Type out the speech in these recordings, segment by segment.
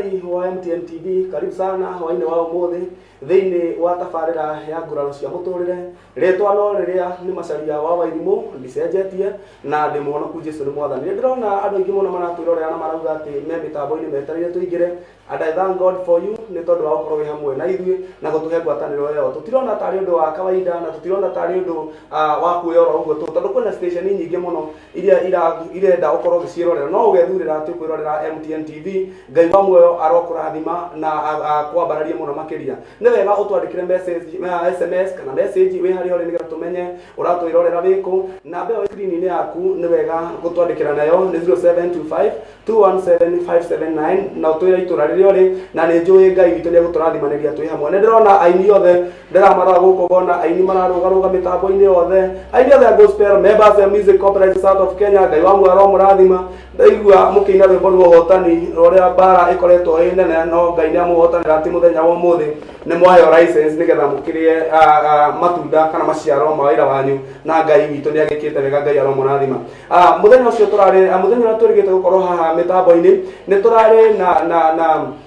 Mwĩroreri wa MTN TV, karibu sana hwainĩ wa ũmũthĩ thĩinĩ wa tabarĩra ya nguraro cia mũtũrĩre. Rĩtwa no rĩrĩa nĩ Macharia wa Wairimũ, ndicenjetie na ndĩ mũhonoku, Jesu nĩ mwathani. Nĩ ndĩrona andũ aingĩ mũno maratwĩrorera na marauga atĩ me mĩtambo-inĩ metereire tũingĩre, and I thank God for you nĩ tondũ wa gũkorwo wĩ hamwe na ithuĩ na gũtũhe ngwatanĩro ĩyo. Tũtirona tarĩ ũndũ wa kawaida na tũtirona tarĩ ũndũ wa kwĩyora ũguo tũ, tondũ kwĩna station nyingĩ mũno iria irenda ũkorwo ũgĩciĩrorera, no ũgethurĩra atĩ ũkwĩrorera MTN TV. Ngai wa muoyo arokũrathima na akwambararie mũno makĩria. Nĩ wega ũtwandĩkĩre message, SMS kana message wĩ harĩa ũrĩ, nĩgetha tũmenye ũratwĩrorera wĩkũ. Namba ĩyo screen-inĩ yaku, nĩ wega gũtwandĩkĩra nayo, nĩ 0725 217579, na ũtwĩre itũra rĩrĩa ũrĩ, na nĩ njũĩ Ngai witũ nĩ egũtũrathimanĩria twĩ hamwe. Nĩ ndĩrona aini othe, ndĩramarora gũkũ ngona aini mararũgarũga mĩtambo-inĩ yothe, aini othe a gospel, members ya Music Conference South of Kenya. Ngai wa muoyo aromũrathima. Ndaigua mũkĩina rwĩmbo rwa ũhotani rũrĩa mbara ĩkoretwo ĩ nene, no Ngai nĩ amũhotanĩra atĩ mũthenya wa ũmũthĩ nĩ mwaheo license nĩgetha mũkĩrĩe matunda kana maciaro ma wĩra wanyu, na Ngai witũ nĩ agĩkĩte wega. Ngai aromũrathima. Mũthenya ũcio tũrarĩ, mũthenya ũrĩa twĩrĩgĩte gũkorwo haha mĩtambo-inĩ, nĩ tũrarĩ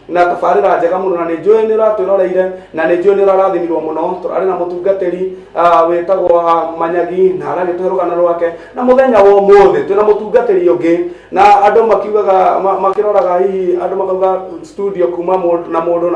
na tabarĩra njega mũno, na nĩ njũĩ nĩ ũratwĩroreire na nĩ njũĩ nĩ ũrarathimirwo mũno. Tũrarĩ na mũtungatĩri wĩtagwo Manyagi na aragĩtũhe rũgano rwake, na mũthenya wa ũmũthĩ twĩna mũtungatĩri ũngĩ, na andũ makiugaga makĩroraga hihi andũ makauga studio kuma na mũndũ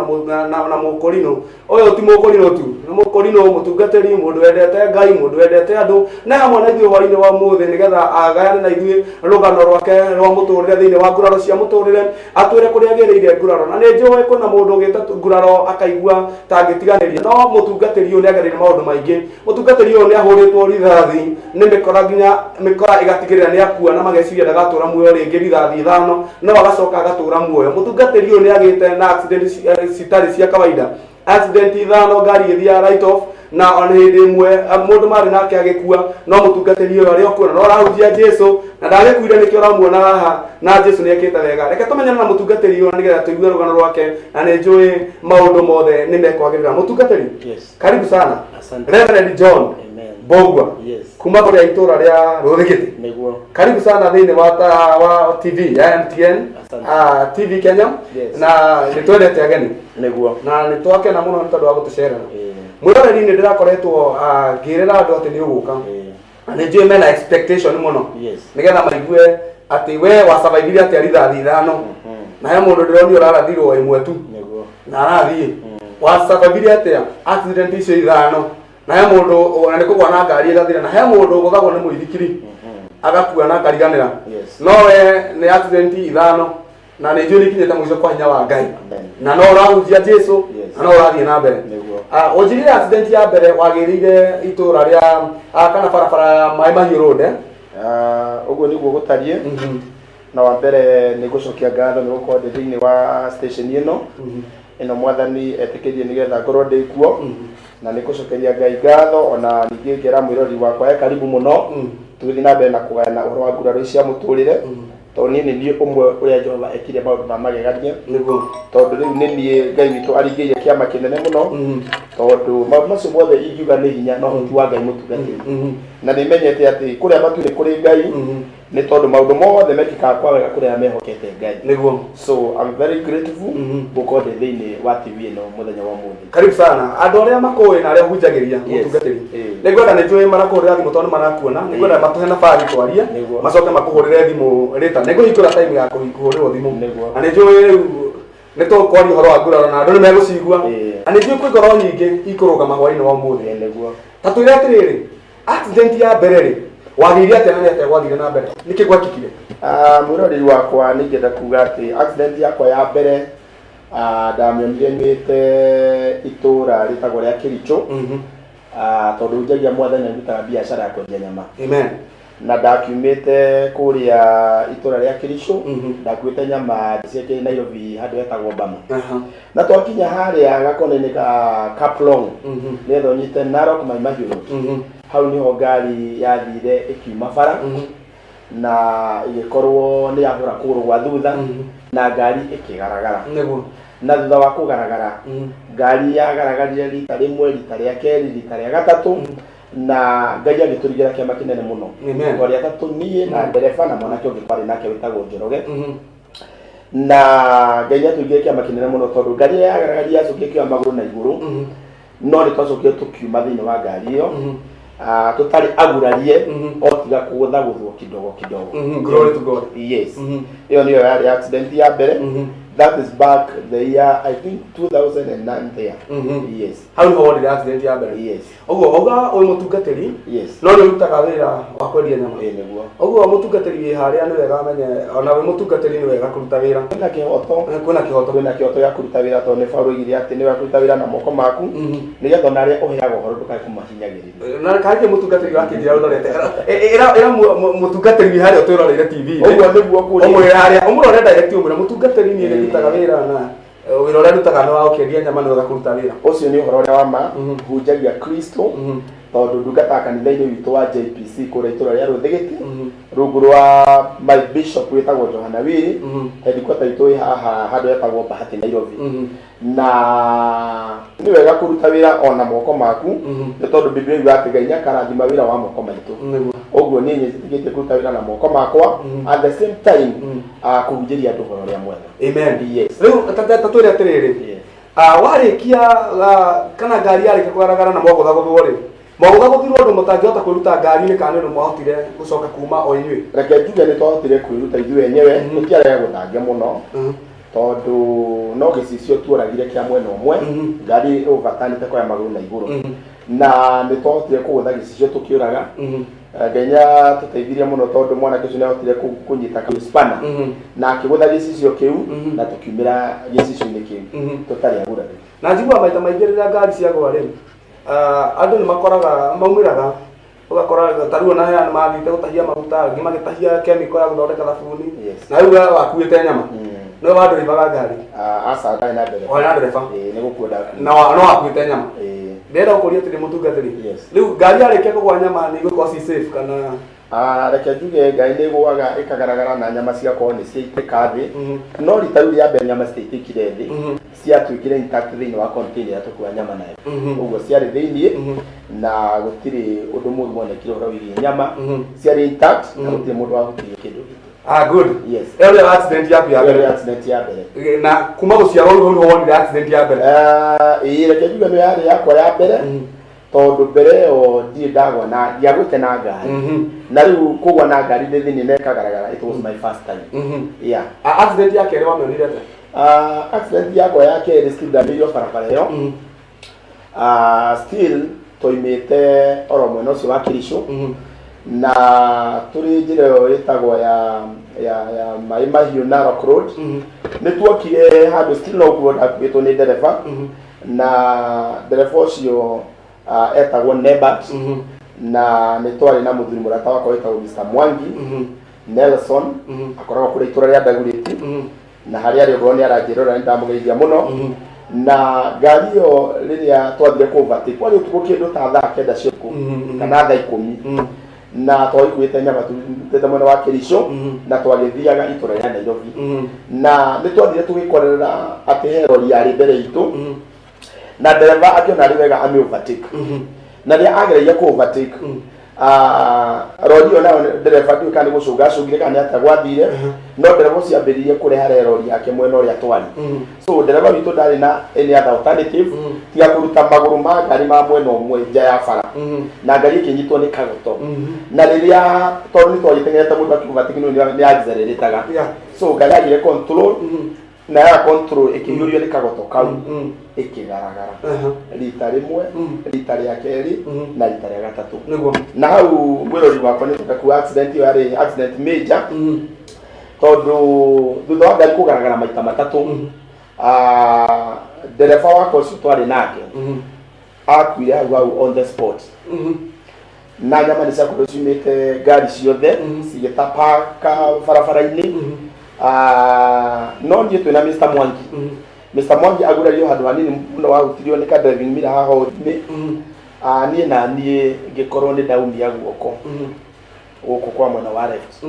na mũkũrinũ. Ũyũ ti mũkũrinũ tu, nĩ mũkũrinũ mũtungatĩri, mũndũ wendete Ngai, mũndũ wendete andũ, na hamwe na ithuĩ hwainĩ wa ũmũthĩ nĩgetha agayane na ithuĩ rũgano rwake rwa mũtũrĩre thĩinĩ wa nguraro cia mũtũrĩre, atwĩre kũrĩa agĩrĩire nguraro. Na nĩ njũĩ kwĩna mũndũ ũgĩte nguraro akaigua ta angĩtiganĩria, no mũtungatĩri ũyũ nĩ agereire maũndũ maingĩ. Mũtungatĩri ũyũ nĩ ahũrĩtwo rithathi nĩ mĩkora nginya mĩkora ĩgatigĩrĩra nĩ akua na mageciria ndagatũra muoyo rĩngĩ, rithathi 5, no agacoka agatũra muoyo. Mũtungatĩri ũyũ nĩ agĩte na accident citarĩ cia kawaida, accident 5, ngari ĩgĩthiaga right off, na ona hĩndĩ ĩmwe mũndũ marĩ nake agĩkua, no mũtungatĩri ũyũ arĩ o kuo na no arahunjia Jesu na ndagĩkuire, nĩkĩo ũramuona haha, na Jesu nĩ ekĩte wega. Reke tũmenyane na mũtungatĩri ũyũ nĩgetha tũigue rũgano rwake, na nĩ njũĩ maũndũ mothe nĩ mekwagĩrĩra. Mũtungatĩri, Yes. karibu sana. Asante. Reverend John Amen. Mbogua kuma kũrĩa itũra rĩa Rũthigiti. Nĩguo. Karibu sana thĩinĩ wa TV ya MTN. Asante. TV Kenya. Yes. Na nĩ twendete ageni Nĩguo. na nĩ twakena mũno nĩ tondũ wa gũtũcerera. Ĩĩ. Mwĩroreri, nĩ ndĩrakoretwo ngĩrĩra andũ atĩ nĩ ũgũka, Ĩĩ. na nĩ njũĩ mena expectation mũno nĩgetha maigue atĩ we wasurvivire atĩa rithathi 5, na he mũndũ ndĩronio ũrarathirwo ĩmwe tu Nĩguo. na arathiĩ. Wasurvivire atĩa accident icio 5, na he mũndũ na nĩ kũgwa na ngari ĩgathira, na he mũndũ ũgũthagwo nĩ mũithikiri agakua na akariganĩra, no we nĩ accident 5 na nĩ njũĩ nĩ ikinyĩte mũico kwa hinya wa Ngai. Amen. Na no ũrahunjia Jesu na no ũrathiĩ na mbere. Nĩguo. Ũnjĩrire accident ya mbere wagĩrĩire itũra rĩa kana barabara ya Maĩ Mahiũ Road, eh? Ũguo nĩguo gũtariĩ. Na wa mbere nĩ ngũcokia ngatho nĩ gũkorwo ndĩ thĩinĩ wa station ĩno ĩno mwathani etĩkĩrie nĩgetha ngorwo ndĩ kuo, na nĩ ngũcokeria Ngai ngatho, ona ningĩ ngera mwĩrori wakwa e karibu mũno, tũgĩthiĩ na mbere na kũgayana ũhoro wa nguraro cia mũtũrĩre, tondũ niĩ nĩ niĩ ũmwe ũrĩa Jehova ekire maũndũ ma magegania, tondũ rĩu nĩ niĩ Ngai witũ aringĩire kĩama kĩnene mũno, tondũ maũndũ macio mothe ingiuga nĩ hinya na ũhoti wa Ngai mũtungatĩri, na nĩ menyete atĩ kũrĩa matu-inĩ kũrĩ Ngai, nĩ tondũ maũndũ mothe mekĩkaga kwa wega kũrĩa mehokete Ngai. So I'm very grateful gũkorwo ndĩ thĩinĩ wa TV ĩno mũthenya wa ũmũthĩ. Karibu sana. Andũ arĩa makũĩ na arĩa ũhunjagĩria, mũtungatĩri, nĩ ngwenda, nĩ njũĩ marakũhũrĩra thimũ tondũ nĩ marakuona, nĩ ngwenda matũhe nabathi twarie, macoke makũhũrĩre thimũ rĩta. Nĩ ngũhingũra time ya kũhũrĩrwo thimũ, na nĩ njũĩ rĩu nĩ tũkwaria ũhoro wa nguraro na andũ nĩ megũcigua, na nĩ njũĩ kwĩ ngoro nyingĩ ikũrũgama hwainĩ wa ũmũthĩ. Nĩguo. Ta twĩre atĩrĩrĩ, accident ya mbere rĩ, wagĩire atĩa na nĩ atĩa gwathire na mbere, nĩkĩ gwekĩkire? Mwĩroreri wakwa, nĩ ingĩenda kuga atĩ accident yakwa ya mbere, ndamĩonire nyuĩte itũra rĩtagwo rĩa Kericho, tondũ hunjagia mwathani na ndutaga biacara ya kwendia nyama. Amen. Na ndakiumĩte kũrĩa itũra rĩa Kericho, ndakuĩte nyama ndĩciĩkĩre Nairobi handũ hetagwo Bama, na twakinya harĩa gakona-inĩ ka Kaplong, nĩgetha ũnyite Narok Mai Mahiũ Road, hau niho ngari yathire ĩkiuma bara na ĩgĩkorwo nĩ yahũra kũgũrũ gwa thutha, na ngari ĩkĩgaragara. Na thutha wa kũgaragara, ngari yagaragarire rita rĩmwe, rita rĩa kerĩ, rita rĩa gatatũ, na Ngai agĩtũrigĩra kĩama kĩnene mũno. Amen. Twarĩ atatũ, niĩ na ndereba na mwanake ũngĩ twarĩ nake wĩtagwo Njoroge. Na Ngai nĩatũigire kĩama kĩnene mũno tondũ ngari ĩyo yagaragaria yacokire kĩoya magũrũ na igũrũ, no nĩ twacokire tũkiuma thĩinĩ wa ngari ĩyo tũtarĩ agurarie, o tiga kũgũthagũthwo kidogo kidogo. Glory to God. Yes. Ĩyo nĩyo yarĩ accident ya mbere. That is back the year, I think, 2009 there. Yes. Hau nĩho wonire accident ya mbere? Yes. Ũguo auga wĩ mũtungatĩri, no nĩ ũrutaga wĩra wa kwendia nyama? Ĩĩ, nĩguo. Ũguo mũtungatĩri wĩ harĩa nĩ wega amenye ona wĩ mũtungatĩri nĩ wega kũruta wĩra. Kwĩna kĩhoto. Kwĩna kĩhoto. Kwĩna kĩhoto gĩa kũruta wĩra, tondũ nĩ Paũlũ oigire atĩ nĩ wega kũruta wĩra na moko maku, nĩgetha ona arĩa ũheaga ũhoro ndũkae kũmahinyagĩrĩria. Na kaingĩ mũtungatĩri wakĩnjĩra ũrorete, ĩra mũtungatĩri wĩ harĩa ũtwĩroreire TV. Ũguo nĩguo kũrĩ. Ũmwĩre harĩa ũmũrore direct, ũmwĩre mũtungatĩri, niĩ nĩ ndutaga wĩra na wĩra ũrĩa ndutaga nĩ wa gũkĩendia nyama, nĩ wega kũruta wĩra. Ũcio nĩ ũhoro ũrĩa wa ma. Hunjagia Kristo, tondũ ndungataga kanitha-inĩ witũ wa JPC kũrĩa itũra rĩa Rũthĩgĩtĩ, rungu rwa my bishop wĩtagwo Johana Wiri. Headquarter itũ ĩ haha handũ hetagwo Bahati, Nairobi. Na nĩ wega kũruta wĩra ona moko maku, nĩ tondũ Biblia yugaga atĩ Ngai nĩakarathima wĩra wa moko maitũ. Ũguo niĩ nyĩtĩkĩtie kũruta wĩra na moko makwa, at the same time kũhunjĩria andũ ũhoro ũrĩa mwega. Amen. Yes. Rĩu ta twĩre atĩrĩrĩ, warĩkia kana ngari yarĩkia kũgaragara na mwagũthagũthwo rĩ, mwagũthagũthirwo ũndũ mũtangĩhota kwĩruta ngari-inĩ, kana nĩ ũndũ mwahotire gũcoka kuma o inyuĩ? Reke njuge nĩ twahotire kwĩruta ithuĩ enyewe. Tũtiarega gũthangia mũno, tondũ no gĩcicio tuoragire kĩa mwena ũmwe. Ngari ũvatanĩte koya magũrũ na igũrũ, na nĩ twahotire kũgũtha gĩcicio tũkĩũraga. Ngai nĩatũteithirie mũno, tondũ mwanake ũcio nĩahotire kũnyita spana na akĩgũtha gĩcicio kĩu, na tũkiumĩra gĩcicio-inĩ kĩu tũtarĩ agurari. Na njiguaga maita maingĩ rĩrĩa ngari ciagwa rĩ, andũ nĩ makoraga maumĩraga, ũgakora ta rĩu ona aya nĩ mathiĩte gũtahia maguta, angĩ magĩtahia chemical ya gũthondeka thabuni. Na rĩu we wakuĩte nyama, nĩwe wandũribaga ngari? Aca, ndarĩ na ndereba. Warĩ na ndereba? Ĩĩ, nĩ gũkua ndakuire. Na no wakuĩte nyama? Ĩĩ. Ndĩrenda gũkũria atĩrĩ, mũtungatĩri, Yes. rĩu ngari yarĩkia kũgwa, nyama nĩ igũkorwo ci safe kana? Reke njuge ngari nĩ ĩgũaga ĩkagaragara na nyama cigakorwo nĩ ciaitĩka thĩ, no rita rĩu rĩa mbere nyama citiaitĩkire thĩ. Ciatuĩkire intact thĩinĩ wa container ĩrĩa tũkua nyama nayo. Ũguo ciarĩ thĩiniĩ, na gũtirĩ ũndũ mũru wonekire ũhoro wĩgiĩ nyama. Ciarĩ intact na gũtirĩ mũndũ wahutirie kĩndũ gitũ. Ah, good. Yes. Ĩyo nĩyo accident yaku ya Ĩyo nĩ mbere? Accident ya mbere. Na kuma gũciarwo rĩu hau nĩho wonire accident ya mbere? Ĩĩ, reke njuge nĩ yarĩ yakwa ya mbere, tondũ mbere ĩyo ndirĩ ndagwa na ndiagwĩte na ngari. Na rĩu kũgwa na ngari ndĩ thĩinĩ na ĩkagaragara, it was my first time. Yeah. Ah, accident ya kerĩ wamĩonire atĩa? Accident yakwa ya kerĩ, still ndambĩrĩirio barabara ĩyo. Still twaimĩte oro mwena ũcio wa Kericho, na tũrĩ njĩra ĩyo ĩtagwo ya Maĩ Mahiũ, Narok Road. Nĩ tuokire handũ, still no kuo ndakuĩtwo nĩ ndereba, na ndereba ũcio etagwo Nebat, na nĩ twarĩ na mũthuri mũrata wakwa wĩtagwo Mr Mwangi Nelson. Akoragwo kũrĩa itũra rĩa Ndagurĩti, na harĩa arĩ okorwo nĩ aranjĩrora, nĩ ndamũgeithia mũno. Na ngari ĩyo rĩrĩa twathire kũ overtake, kwarĩ ũtukũ kĩndũ ta thaa 9 cia ũtukũ kana thaa 10, na twagĩkuĩte nyama turutĩte mwena wa Kericho na twagĩthiaga itũra rĩa Nairobi. Na nĩ twathire tũgĩkorerera atĩ he rori yarĩ mbere itũ, na ndereba akĩona arĩ wega ame overtake, na rĩrĩa ageragia kũ overtake, rori ĩyo nayo ndereba ndiũĩ kana nĩ gũcũnga acũngire kana nĩ atĩa gwathire, no ndereba ũcio ambĩrĩirie kũreha rori yake mwena ũrĩa twarĩ. So ndereba witũ ndarĩ na any other alternative tiga kũruta magũrũ ma ngari ma mwena ũmwe nja ya bara, na ngari ĩkĩnyitwo nĩ kagoto. Na rĩrĩa, tondũ nĩ twagĩteng'erete, mũndũ akĩ overtake nĩ accelerataga, so ngari yagire control, na ya control ĩkĩhiũrio nĩ kagoto kau, ĩkĩgaragara rita rĩmwe, rita rĩa kerĩ, na rita rĩa gatatũ. Na hau mwĩrori wakwa nĩ tũkakuwa accident ĩyo yarĩ accident major, tondũ thutha wa ngari kũgaragara maita matatũ, ndereba wakwa ũcio twarĩ nake akuire hau hau on the spot, na nyama nĩ ciakorirwo ciumĩte ngari ciothe, cigĩtapaka barabara-inĩ. No niĩ twĩna Mr Mwangi, Mr Mwangi agurario handũ hanini mũno, wahutirio nĩ ka driving mirror haha ũthĩ. Niĩ na niĩ ngĩkorwo nĩ ndaumia guoko gũkũ kwa mwena wa left.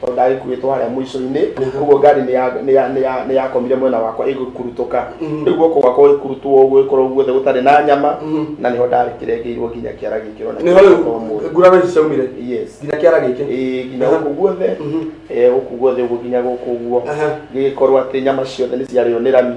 Tondũ ndagĩkuĩtwo harĩa mũico-inĩ ũguo ngari nĩ yakomire mwena wakwa ĩgĩkurutũka. Rĩu guoko gwakwa gũgĩkurutwo ũguo gĩkorwo guothe gũtarĩ na nyama na nĩho ndarĩkĩrengeirwo nginya kĩara gĩkĩ ona Nĩho rĩu nguraro ici ciaumire? Yes. Nginya kĩara gĩkĩ? Ĩĩ, nginya gũkũ guothe, gũkũ guothe ũguo nginya gũkũ ũguo gĩgĩkorwo atĩ nyama ciothe nĩ ciarĩo nĩ rami.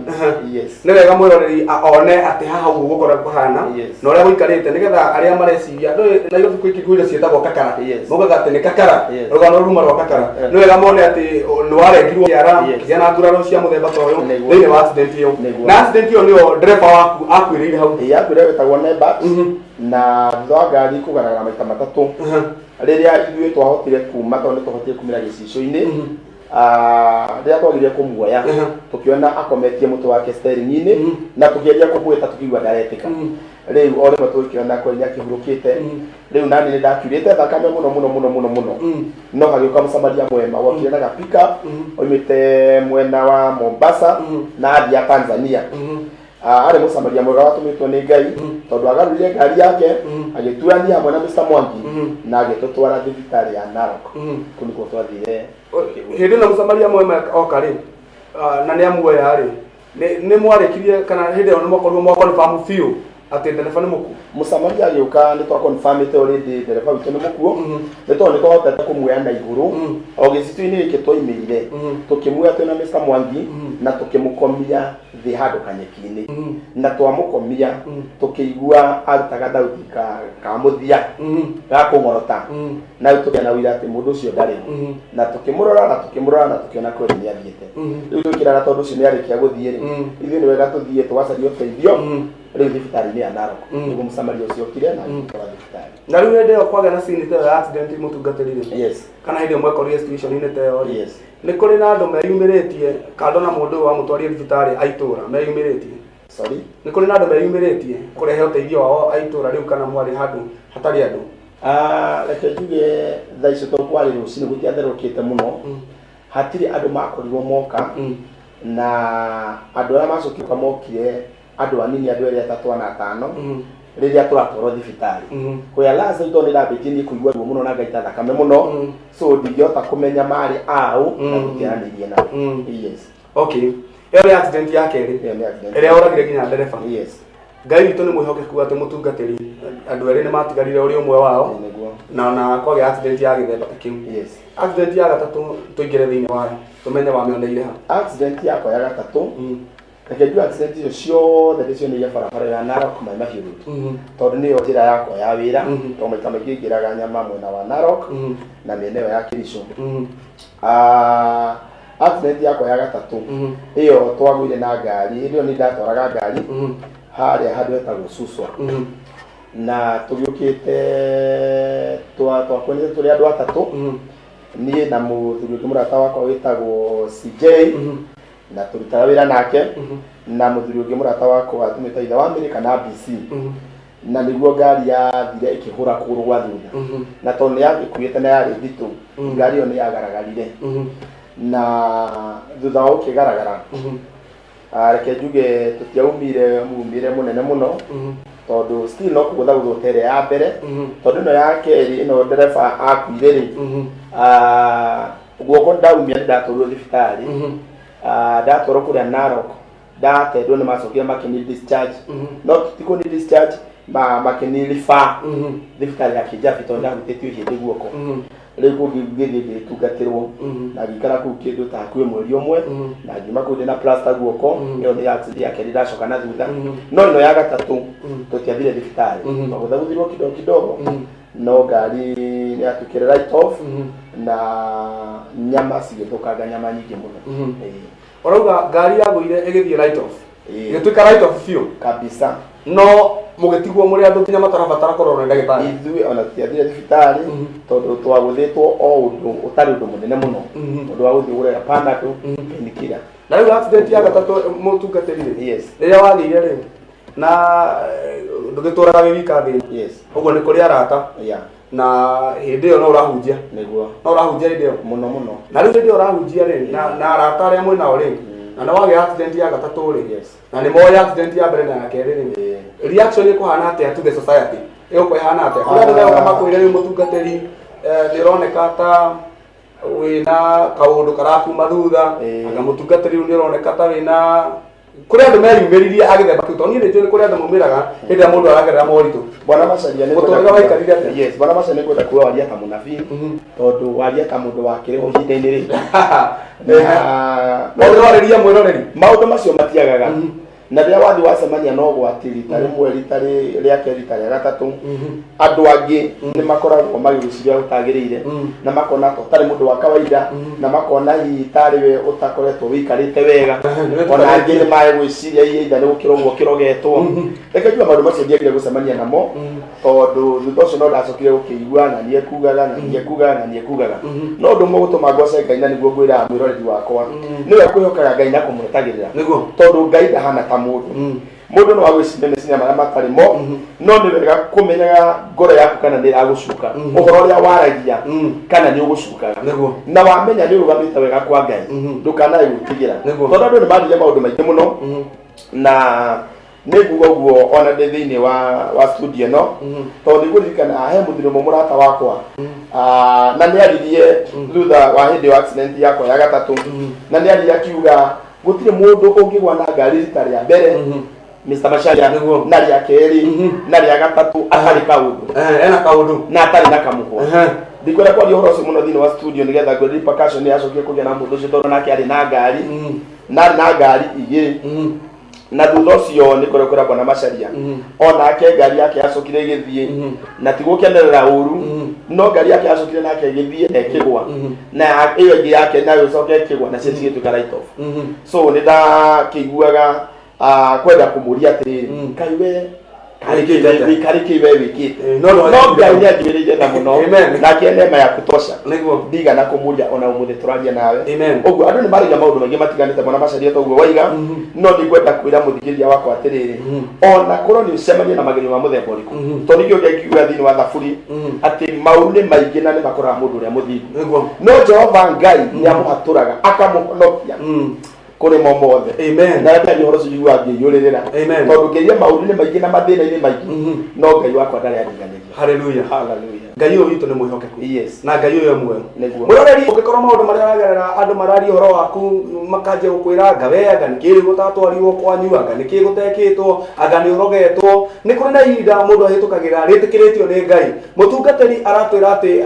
Yes. Nĩ wega mwĩroreri one atĩ haha ũguo gũkorwo kũhana na ũrĩa gũikarĩte nĩgetha arĩa mareciria ndũĩ Nairobi kwĩ indo ciĩtagwo kakara. Maugaga atĩ nĩ kakara, rũgano ruma rwa kakara. Nĩ wega mone atĩ nĩ warengirwo kĩara kĩgĩa na nguraro cia mũthemba ta ũyũ thĩinĩ wa accident ĩyo. Na accident ĩyo nĩyo ndereba waku akuĩrĩire hau. Ĩĩ, akuĩrĩire wĩtagwo Nebat. Na thutha wa ngari kũgaragara maita matatũ rĩrĩa ithuĩ twahotire kuma tondũ nĩ twahotire kumĩra gĩcicio-inĩ, rĩrĩa twagire kũmuoya tũkĩona akometie mũtwe wake steering-inĩ na tũkĩgeria kũmwĩta tũkĩigua ndaretĩka. Rĩu o rĩmwe tũgĩkĩona kweli nĩakĩhurũkĩte. Rĩu nani nĩ ndakiurĩte thakame mũno mũno mũno mũno mũno, no hagĩũka mũsamaria mwema wokire na ga pickup oimĩte mwena wa Mombasa na athiĩ Tanzania. Arĩ mũsamaria mwega watũmĩtwo nĩ Ngai tondũ agarũrire ngari yake agĩtuania hamwe na Mr. Mwangi na agĩtũtwara thibitarĩ ya Narok. Kũu nĩkuo twathire. Hĩndĩ ĩno mũsamaria mwema oka rĩ, na nĩ amuoya rĩ, nĩ mwarĩkirie kana hĩndĩ ĩyo nĩ mwakorirwo mwa confirm biũ atĩ ndereba nĩ mũkuo? Mũsamaria agĩũka nĩ twa confirmĩte already ndereba witũ nĩ mũkuo, nĩ tondũ nĩ twahotete kũmuoya na igũrũ o gĩcitũ-inĩ gĩkĩ twaimĩire, tũkĩmuoya twĩna Mr. Mwangi na tũkĩmũkomia thĩ handũ kanyeki-inĩ, na twamũkomia tũkĩigua arutaga thauti ka mũthia ga kũng'orota, na rĩu tũkĩona wĩira atĩ mũndũ ũcio ndarĩ ho, na tũkĩmũrora na tũkĩmũrora na tũkĩona kweli nĩ athiĩte. Rĩu tũkĩrara tondũ ũcio nĩ arĩkia gũthiĩ rĩ, ithuĩ nĩ wega tũthiĩ tũgacaria ũteithio rĩu thibitarĩ-inĩ ya Narok. Nĩguo mũsamaria ũcio okire na agĩtwara thibitarĩ. Na rĩu hĩndĩ ĩyo kwagĩa na scene ta ĩyo ya accident mũtungatĩri rĩ, Yes. kana hĩndĩ ĩyo mwekorire situation-inĩ ta ĩyo rĩ, Yes. nĩ kũrĩ na andũ meyumĩrĩtie kando na mũndũ ũyũ wamũtwarire thibitarĩ a itũra meyumĩrĩtie? Sorry? Nĩ kũrĩ na andũ meyumĩrĩtie kũrehe ũteithio wao a itũra rĩu kana mwarĩ handũ hatarĩ andũ? Reke njuge thaa icio tondũ kwarĩ rũcinĩ gũtiatherũkĩte mũno, hatirĩ andũ makorirwo moka, na andũ arĩa macokire mokire andũ anini, andũ erĩ atatũ ana atano rĩrĩa tũratwarwo thibitarĩ. Kũrĩa last tondũ nĩ ndambĩtie niĩ kũigua ruo mũno na ngaita thakame mũno, so ndingĩhota kũmenya marĩ aũ na tũtiaranĩirie nao. Yes. Okay, ĩyo nĩ accident ya kerĩ Ĩyo nĩ accident. ĩrĩa oragire nginya ndereba. Yes. Ngai witũ nĩ mwĩhokeku atĩ mũtungatĩri andũ erĩ nĩ matigarire ũrĩ ũmwe wao. Nĩguo. Na ona kwagĩa accident ya gĩthemba ta kĩu. Yes. Accident ya gatatũ tũingĩre thĩinĩ wayo tũmenye wamĩoneire ha. Accident yakwa ya gatatũ, reke njuge accident icio ciothe ndĩcioneire barabara ya Narok Mai Mahiũ Road, tondũ nĩyo njĩra yakwa ya wĩra, tondũ maita maingĩ ingĩraga nyama mwena wa Narok na mĩena ĩyo ya Kericho. Accident yakwa ya gatatũ ĩyo twagũire na ngari, hĩndĩ ĩyo nĩ ndatwaraga ngari harĩa handũ hetagwo Suswa, na tũgĩũkĩte twakwenete tũrĩ andũ atatũ, niĩ na mũthuri ũngĩ mũrata wakwa wĩtagwo CJ na tũrutaga wĩra nake, na mũthuri ũngĩ mũrata wakwa tũmĩta ithe wa Mĩrĩ kana BC, na nĩguo ngari yathire ĩkĩhũra kũgũrũ gwa thutha, na tondũ nĩ yagĩkuĩte na yarĩ nditũ ngari ĩyo nĩ yagaragarire, na thutha wa gũkĩgaragara, reke njuge tũtiaumire mumire mũnene mũno, tondũ still no kũgũthagũthwo ta ĩrĩa ya mbere, tondũ ĩno ya kerĩ ĩno ndereba akuire rĩ, guoko ndaumia nĩ ndatwarirwo thibitarĩ. Ndatwarwo kũrĩa Narok, ndatendwo nĩ macokire makĩni discharge, no ti kũni discharge, makĩni refer thibitarĩ ya Kijabi tondũ ndahutĩtio ihĩndĩ guoko. Rĩu kũu ngĩthiĩ ngĩtungatĩrwo na ngĩikara kũu kĩndũ ta hakuhĩ mweri ũmwe, na ngiuma kũu ndĩna plaster guoko. Ĩyo nĩ accident ya kerĩ ndacoka na thutha, no ĩno ya gatatũ tũtiathire thibitarĩ, twagũthagũthirwo kidogo kidogo, no ngari nĩ yatuĩkire write off na nyama cigĩthũkanga, nyama nyingĩ mũno. Ĩĩ. Ũrauga ngari yagũire ĩgĩthiĩ write off? Ĩĩ. Ĩgĩtuĩka write off biũ? Kabisa. No mũgĩtigwo mũrĩ andũ nginya matarabatara kũrorwo nĩ ndagĩtarĩ? Ithuĩ ona tũtiathire thibitarĩ tondũ twagũthĩtwo o ũndũ ũtarĩ ũndũ mũnene mũno, ũndũ wa gũthiĩ gũrera Panadol, painkiller. Na rĩu accident ya gatatũ mũtungatĩri rĩ, Yes. rĩrĩa wagĩire rĩ, na ndũgĩtũraga wĩ wika thĩ? Yes. Ũguo nĩ kũrĩ arata? Yeah. Na hĩndĩ ĩyo no ũrahunjia? Nĩguo. No ũrahunjia hĩndĩ ĩyo? Mũno mũno. Na rĩu hĩndĩ ĩyo ũrahunjia rĩ, na arata arĩa mwĩ nao rĩ, na nĩ wagĩa accident ya gatatũ rĩ, Yes. na nĩ moĩ accident ya mbere na ya kerĩ rĩ, Ĩĩ. reaction ĩkũhana atĩa to the society? Ĩgũkorwo ĩhana atĩa kũrĩa andũ megũka makwĩre rĩu mũtungatĩri, nĩ ũroneka ta Wĩna kaũndũ karakuma thutha, anga mũtungatĩri nĩ ũroneka ta wĩna kũrĩ andũ meyumĩririe a gĩthemba kĩu, tondũ niĩ nĩ njũĩ nĩ kũrĩ andũ maumĩraga hĩndĩ ĩrĩa mũndũ aragerera moritũ. Bwana Macharia nĩ Mũtũrĩre waikarire atĩa? Yes, Bwana Macharia nĩ kwenda kuga waria ta mũnabii, tondũ waria ta mũndũ wa kĩrĩho ihinda-inĩ rĩrĩ. Na Maũndũ warĩria mwĩroreri. Maũndũ macio matiagaga. Na rĩrĩa wathiĩ wacemania na ũgwati rita rĩmwe, rita rĩa kerĩ, rita rĩa gatatũ, andũ angĩ nĩ makoragwo magĩgũciria ũtagĩrĩire, na makona ta ũtarĩ mũndũ wa kawaida, na makona hihi tarĩ we ũtakoretwo wĩikarĩte wega. Ona angĩ nĩ mae gwĩciria hihi either nĩ gũkĩrogwo kĩrogetwo. Reke njuge maũndũ macio ndiagire gũcemania namo, tondũ thutha ũcio no ndacokire gũkĩigua na niĩ kugaga, na niĩ kugaga, na niĩ kugaga. No ũndũ ũmwe gũtũma ngwace Ngai, na nĩguo ngwĩraga mwĩroreri wakwa, nĩwe kwĩhokaga Ngai na kũmwetagĩrĩra. Tondũ Ngai ndahana ta mũndũ. Mũndũ no agwĩciria meciria marĩa matarĩ mo, no nĩ wega kũmenyaga ngoro yaku kana nĩ ĩragũcuka, ũhoro ũrĩa waragia kana nĩ ũgũcukaga. Na wamenya nĩ ũrũgamĩte wega kwa Ngai, ndũkanae gwĩtigĩra. Tondũ andũ nĩ maririe maũndũ maingĩ mũno, na nĩ nguga ũguo ona ndĩ thĩinĩ wa studio ĩno, tondũ nĩ ngũririkana he mũthuri ũmwe mũrata wakwa, na nĩ aririe thutha wa hĩndĩ ya accident yakwa ya gatatũ, na nĩ aririe akiuga gũtirĩ mũndũ ũngĩgwa na ngari rita rĩa mbere, Mr. Macharia, na rĩa kerĩ, na rĩa gatatũ atarĩ kaũndũ. Ena kaũndũ. Na atarĩ na kamũhwa. Ndikwenda kwaria ũhoro ũcio mũno thĩinĩ wa studio, nĩgetha ngwĩre repercussion nĩ yacokire kũgĩa na mũndũ ũcio, tondũ nake arĩ na ngari, na arĩ na ngari igĩrĩ. Na thutha ũcio nĩ kũrĩa kwĩra Bwana Macharia, onake ngari yake yacokire ĩgĩthiĩ, na ti gũkenerera ũru, no ngari yake yacokire nake ĩgĩthiĩ na ĩkĩgwa, na ĩyo ĩngĩ yake nayo ĩcoke ĩkĩgwa, na cio cigĩtuĩka write off. So nĩ ndakĩiguaga kwenda kũmũria atĩrĩrĩ, kaĩ we karĩ kĩ we wĩkĩte? No no Ngai nĩ anjĩrĩire tha mũno, nake neema ya kutosha. Ndigana kũmũria ona ũmũthĩ tũraria nawe. Ũguo andũ nĩ maragia maũndũ maingĩ matiganĩte, Bwana Macharia, toguo waiga. No nĩ ngwenda kwĩra mũthikĩrĩria wakwa atĩrĩrĩ, ona korwo nĩ ũcemanie na magerio ma mũthemba ũrĩkũ, tondũ nĩkĩo Ngai kiuga thĩinĩ wa Thaburi atĩ maũru nĩ maingĩ na nĩ makoraga mũndũ ũrĩa mũthingu, no Jehova Ngai nĩ amũhatũraga akamũhonokia kũrĩ mo mothe. Na ndaria ũhoro ũcio njiguaga ngĩiyũrĩrĩra, tondũ ngeria maũru nĩ maingĩ na mathĩna-inĩ maingĩ, no Ngai wakwa ndarĩ andiganĩria. Hallelujah. Hallelujah. Ngai ũyũ witũ nĩ mwĩhokeku. Na Ngai ũyũ e muoyo. Nĩguo. Mwĩroreri, ũngĩkorwo maũndũ marĩa ũragerera andũ mararia ũhoro waku, makanjia gũkwĩra anga we, anga nĩkĩ gũtatwarirwo kwanyu, anga nĩkĩ gũtekĩtwo, anga nĩ ũrogetwo, nĩ kũrĩ na ihinda mũndũ ahĩtũkagĩra rĩtĩkĩrĩtio nĩ Ngai. Mũtungatĩri aratwĩra atĩ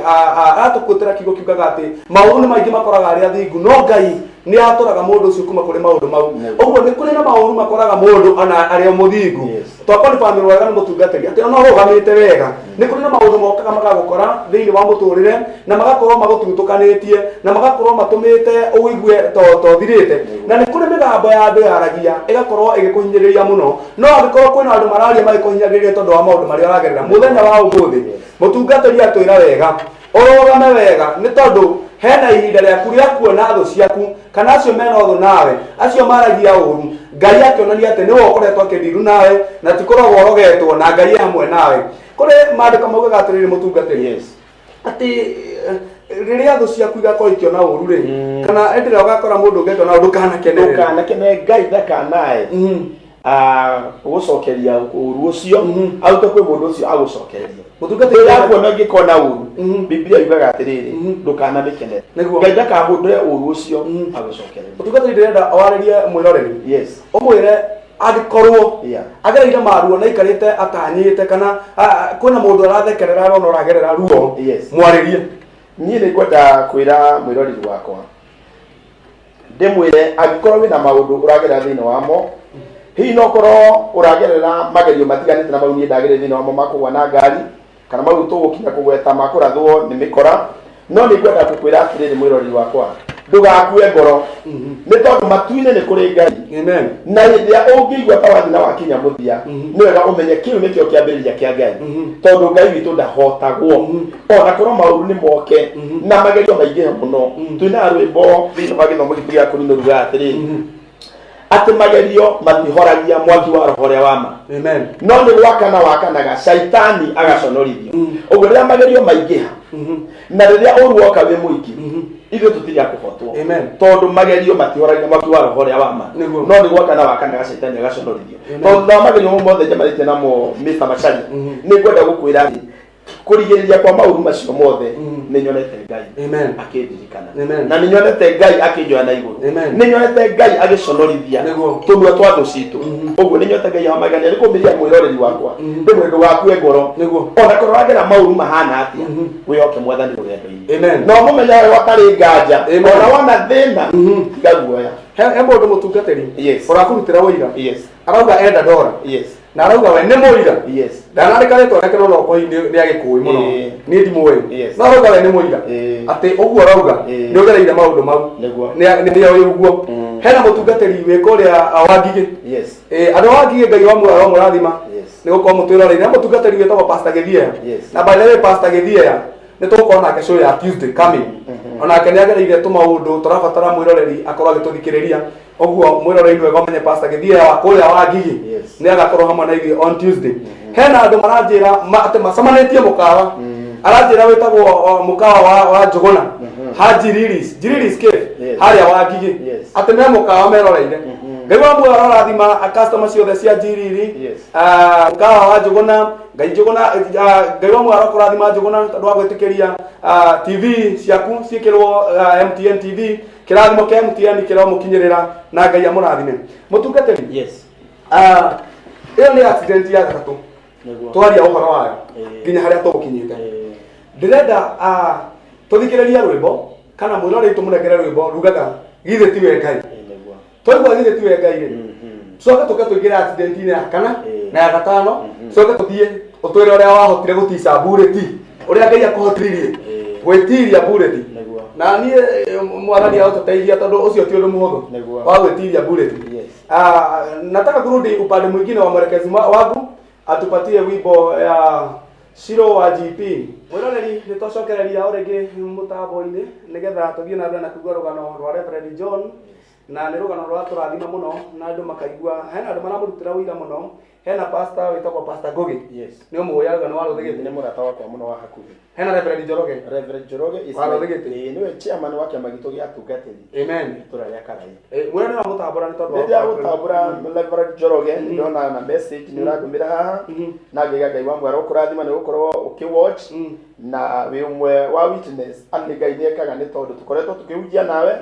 aratũkwĩtĩra kiugo kiugaga atĩ maũru nĩ maingĩ makoraga arĩa athingu, no Ngai nĩ atũraga mũndũ ũcio kuma kũrĩ maũndũ mau. Ũguo nĩ kũrĩ na maũru makoraga mũndũ ona arĩ o mũthingu. Twakonifamĩrwo wega nĩ mũtungatĩri atĩ ona ũrũgamĩte wega, nĩ kũrĩ na maũndũ mokaga magagũkora thĩinĩ wa mũtũrĩre, na magakorwo magũtutũkanĩtie, na magakorwo matũmĩte ũigue to thirĩte. Na nĩ kũrĩ mĩgambo ya andũ yaragia ĩgakorwo ĩgĩkũhinyĩrĩria mũno, no angĩkorwo kwĩna andũ mararia magĩkũhinyagĩrĩria tondũ wa maũndũ marĩa ũragerera mũthenya wa ũmũthĩ, mũtungatĩri atwĩra wega ũrũgame wega, nĩ tondũ hena ihinda rĩaku rĩa kuona thũ ciaku, kana acio mena ũthũ nawe, acio maragia ũru, Ngai akĩonania atĩ nĩwe ũkoretwo akĩndiru nawe, na ti kũrogwo ũrogetwo, na Ngai e hamwe nawe. Kũrĩ maandĩko maugaga atĩrĩrĩ, mũtungatĩri, atĩ rĩrĩa thũ ciaku igakorwo ikĩona ũru rĩ, kana hĩndĩ ĩrĩa ũgakora mũndũ ũngĩ akĩona ũru, ndũkanakenerere. Ndũkanakene. Ngai ndakanae gũcokeria ũru ũcio, arute kwĩ mũndũ ũcio agũcokererie. Mũtungatĩri, Rĩrĩa akuona ngĩkona ũru, Biblia yugaga atĩrĩrĩ, ndũkanamĩkenere. Ngai ndakahũndũre ũru ũcio agũcokererie. Mũtungatĩri, ndĩrenda warĩrie mwĩroreri, ũmwĩre angĩkorwo agereire maruo na aikarĩte atanyĩte, kana kwĩna mũndũ arathekerera arona ũragerera ruo, mwarĩrie. Niĩ nĩ ngwenda kwĩra mwĩroreri wakwa, ndĩmwĩre angĩkorwo wĩna maũndũ ũragerera thĩinĩ wamo, hihi no korwo ũragerera magerio matiganĩte na mau niĩ ndagereire thĩinĩ wamo ma kũgwa na ngari, kana mau tũgũkinya kũgweta ma kũrathwo nĩ mĩkora, no nĩ ngwenda gũkwĩra atĩrĩrĩ, mwĩroreri wakwa, ndũgakue ngoro, nĩ tondũ matu-inĩ nĩ kũrĩ Ngai. Na hĩndĩ ĩrĩa ũngĩigua ta wathiĩ na wakinya mũthia, nĩ wega ũmenye kĩu nĩkĩo kĩambĩrĩria kĩa Ngai, tondũ Ngai witũ ndahotagwo. Ona korwo maũru nĩ moke na magerio maingĩhe mũno, twĩna rwĩmbo thĩinĩ wa gĩthomo gitũ gĩa kũnino rugaga atĩrĩrĩ, atĩ magerio matihoragia mwaki wa roho ũrĩa wa ma, no nĩ gwakana wakanaga caitani agaconorithio. Ũguo rĩrĩa magerio maingĩha na rĩrĩa ũru woka wĩ mũingĩ, ithuĩ tũtirĩ a kũhotwo, tondũ magerio matihoragia mwaki wa roho ũrĩa wa ma, no nĩ gwakana wakanaga caitani agaconorithio. Tondũ thutha wa magerio mau mothe njemanĩtie namo, Mr. Macharia, nĩ ngwenda gũkwĩra atĩ Kũrigĩrĩria kwa maũru macio mothe, nĩ nyonete Ngai Amen. akĩndirikana. Amen. Na nĩ nyonete Ngai akĩnjoya na igũrũ. Amen. Nĩ nyonete Ngai agĩconorithia tũnua twa thũ citũ. Ũguo nĩ nyonete Ngai wa magegania. Nĩ kũmĩria mwĩroreri wakwa, ndĩmwĩre ndũgakue ngoro. Ona korwo wagera maũru mahana atĩa, wĩhoke Mwathani rũgendo-inĩ. Amen. Na ũmũmenye we watarĩ nganja. Amen. Ona wona thĩna, tiga guoya. He mũndũ mũtungatĩri ũrakũrutĩra ũira, arauga enda dora, na arauga we nĩ mũira. Ndanandĩka rĩtwa rĩake, no nokorwo nĩ agĩkũĩ mũno. Niĩ ndimũĩ. No arauga we nĩ mũira atĩ ũguo arauga nĩ ũgereire maũndũ mau. Nĩ oĩ ũguo. Hena mũtungatĩri wĩ kũrĩa Wangigĩ. Andũ a Wangigĩ, Ngai wa muoyo aromũrathima nĩ gũkorwo mũtwĩroreire. Na mũtungatĩri wĩtagwo Pastor Gĩthiea. Na by the way, Pastor Gĩthiea nĩ tũgũkorwo nake show ya Tuesday coming. Onake nĩ agereire tũmaũndũ tũrabatara mwĩroreri akorwo agĩtũthikĩrĩria. Ũguo mwĩroreri wega ũmenye Pastor Gĩthiea wa kũrĩa Wangigĩ nĩ agakorwo hamwe na ithuĩ on Tuesday. Hena andũ maranjĩra atĩ macemanĩtie mũkawa, aranjĩra wĩtagwo mũkawa wa Njũgũna, ha Jiriris, Jiriris Cave, harĩa Wangigĩ, atĩ me mũkawa meroreire. Ngai wa muoyo arorathima customer ciothe cia Jiriri. Mũkawa wa Njũgũna, Ngai Njũgũna, Ngai wa muoyo arokũrathima Njũgũna tondũ wa gwĩtĩkĩria TV ciaku ciĩkĩrwo MTN TV. Kĩrathimo kĩa MTN kĩromũkinyĩrĩra na Ngai amũrathime. Mũtungatĩri, ĩyo nĩ accident ya gatatũ twaria ũhoro wayo nginya harĩa tũgũkinyĩte. Ndĩrenda tũthikĩrĩrie rwĩmbo kana mwĩroreri tũmũnengere rwĩmbo rugaga "Githĩ tiwe Ngai". Twaigua "Githĩ tiwe Ngai" rĩ, tucoke tũke tũingĩre accident-inĩ ya kana na ya gatano, tucoke tũthiĩ ũtwĩre ũrĩa wahotire gũtica mburĩti, ũrĩa Ngai akũhotithirie gwĩtiria mburĩti. Na niĩ Mwathani agũtũteithia tondũ ũcio ti ũndũ mũhũthũ wa gwĩtiria mburĩti. Nataka kurudi upande mwingine wa mwelekezi wangu atupatie wimbo ya Shiro wa GP. Mwĩroreri, nĩ twacokereria o rĩngĩ mũtambo-inĩ nĩgetha tũthiĩ na mbere na kũigua rũgano rwa Reverend John, na nĩ rũgano rũratũrathima mũno na andũ makaigua hena andũ maramũrutĩra ũira mũno. Hena pastor wĩtagwo Pastor Ngugi. Nĩ ũmũĩ, arauga nĩ wa Rũthĩgĩtĩ. Nĩ mũrata wakwa mũno wa hakuhĩ. Hena Reverend Njoroge. Reverend Njoroge is Wa Rũthĩgĩtĩ. Nĩwe chairman wa kĩama gitũ gĩa atungatĩri Amen. itũra rĩa Karai. Mwĩra nĩ wamũtambũra nĩ tondũ Nĩ ndĩragũtambũra, Reverend Njoroge. Nĩ ndona na message nĩ ũrandũmĩra haha, na ngaiga Ngai wa mwara ũkũrathima nĩ gũkorwo ũkĩwatch na wĩ ũmwe wa witness atĩ Ngai nĩ ekaga, nĩ tondũ tũkoretwo tũkĩhunjia nawe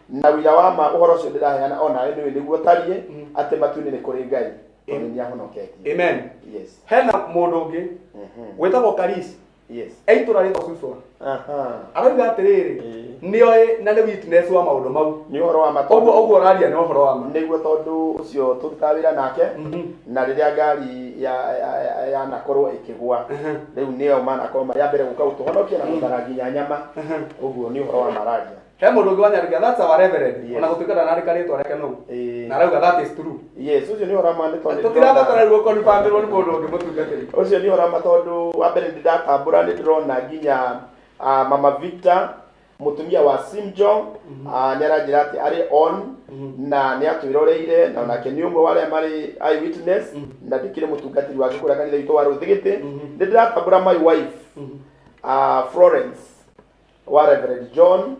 na wĩra wa ma ũhoro ũcio ndĩraheana onawe nĩũĩ nĩguo tariĩ atĩ matu-inĩ nĩ kũrĩ Ngai tondũ nĩ ahonoketie. Amen. Hena mũndũ ũngĩ wĩtagwo Karis e itũra rĩtagwo Suswa. Arauga atĩrĩrĩ, nĩoĩ na nĩ witness wa maũndũ mau. Nĩ ũhoro wa ma. Ũguo ũguo ũraria nĩ ũhoro wa ma. Nĩguo, tondũ ũcio tũrutaga wĩra nake, na rĩrĩa ngari yanakorwo ĩkĩgwa, rĩu nĩo manakorwo marĩ a mbere gũka gũtũhonokia na gũthara nginya nyama. Ũguo nĩ ũhoro wa mararia. He mũndũ ũngĩ wanyandĩkĩra, that's our reverend, ona gũtuĩka ndanandĩka rĩtwa rĩake nũ, na arauga that is true. Yes, ũcio nĩ ũhoro wa ma nĩ tondũ Tũtirabatara rĩu gũkonfirmĩrwo nĩ mũndũ ũngĩ, mũtungatĩri. Ũcio nĩ ũhoro wa ma tondũ wa mbere nĩ ndatambũra, nĩ ndĩrona nginya Mama Victor, mũtumia wa Simjo, nĩ aranjĩra atĩ arĩ on na nĩ atwĩroreire, na onake nĩ ũmwe wa arĩa marĩ eye witness, na ndĩkĩrĩ mũtungatĩri wake kũrĩa kanitha witũ wa Rũthĩgĩtĩ. Nĩ ndĩratambũra my wife, Florence wa Reverend John,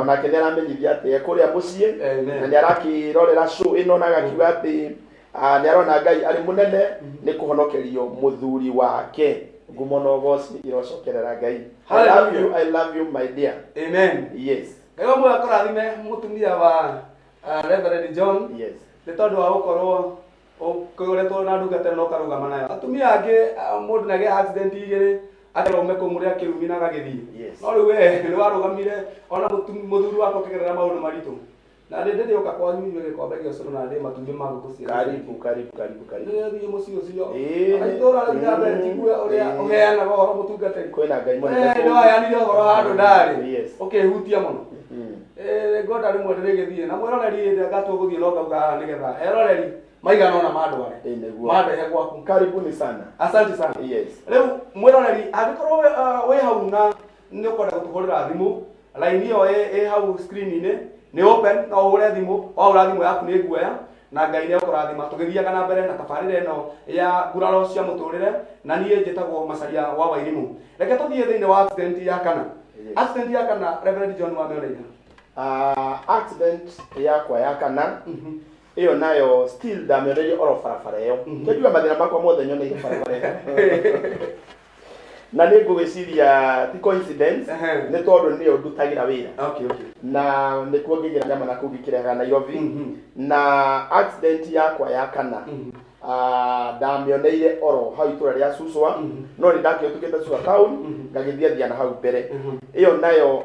onake nĩ aramenyithia atĩ e kũrĩa mũciĩ Amen. na nĩ arakĩrorera show ĩno na agakiuga atĩ nĩ arona Ngai arĩ mũnene nĩ kũhonokerio mũthuri wake. Ngumo na ũgoci irocokerera Ngai. I love you, I love you, my dear. Amen. Ngai wa muoyo akũrathime, mũtumia wa Reverend John, nĩ tondũ wa gũkorwo ũkoretwo na ndungata ĩno ũkarũgama nayo. Atumia angĩ, mũndũ nagĩa accident igĩrĩ akerwo kũu mũrĩa akĩrumi na agagĩthiĩ. No rĩu we nĩ warũgamire ona mũthuri wakwa ũkĩgerera maũndũ maritũ, na ndĩ ndĩrĩũka kwanyu inyuĩ gĩkombe gĩa ũcũrũ na ndĩ matumbĩ ma ngũkũ cia Karibu, karibu, karibu, karibu. Ndĩrathiĩ mũciĩ ũcio. Ĩĩ. Ona itũũra rĩu rĩa mbere njigue ũrĩa ũheanaga ũhoro, mũtungatĩri. Kwĩna Ngai mũnene. Nĩ waheanire ũhoro handũ ndarĩ ũkĩhutia mũno. Ngwenda rĩmwe ndĩrĩgĩthiĩ na mwĩroreri hĩndĩ ĩrĩa ngatua gũthiĩ no ngauga haha nĩgetha eroreri maigana ũna mandware Ĩĩ, nĩguo. mandehe gwaku. Karibuni sana. Asante sana. Rĩu mwĩroreri, angĩkorwo wĩ hau na nĩ ũkwenda gũtũhũrĩra thimũ, raini ĩyo ĩ hau screen-inĩ nĩ open, no ũhũre thimũ. Wahũra thimũ yaku nĩ nguoya na Ngai nĩ ekũrathima tũgĩthiaga na mbere na tabarĩra ĩno ya nguraro cia mũtũrĩre, na niĩ njĩtagwo Macaria wa Wairimũ. Reke tũthiĩ thĩinĩ wa accident ya kana. Accident ya kana, Reverend John, wamĩoneire? Accident yakwa ya kana ĩyo nayo still ndamĩoneire oro barabara ĩyo. Kĩnjuga mathĩna makwa mothe nyoneire barabara ĩyo. Na nĩ ngũgĩciria ti coincidence, nĩ tondũ nĩyo ndutagĩra wĩra. Okay. Na nĩkuo ngĩgĩra nyama na kũu ngĩkĩrehaga Nairobi. Na accident yakwa ya kana, ndamĩoneire oro hau itũra rĩa Suswa, no nĩ ndakĩhĩtũkĩte Suswa town, ngagĩthiĩ thia na hau mbere. Ĩyo nayo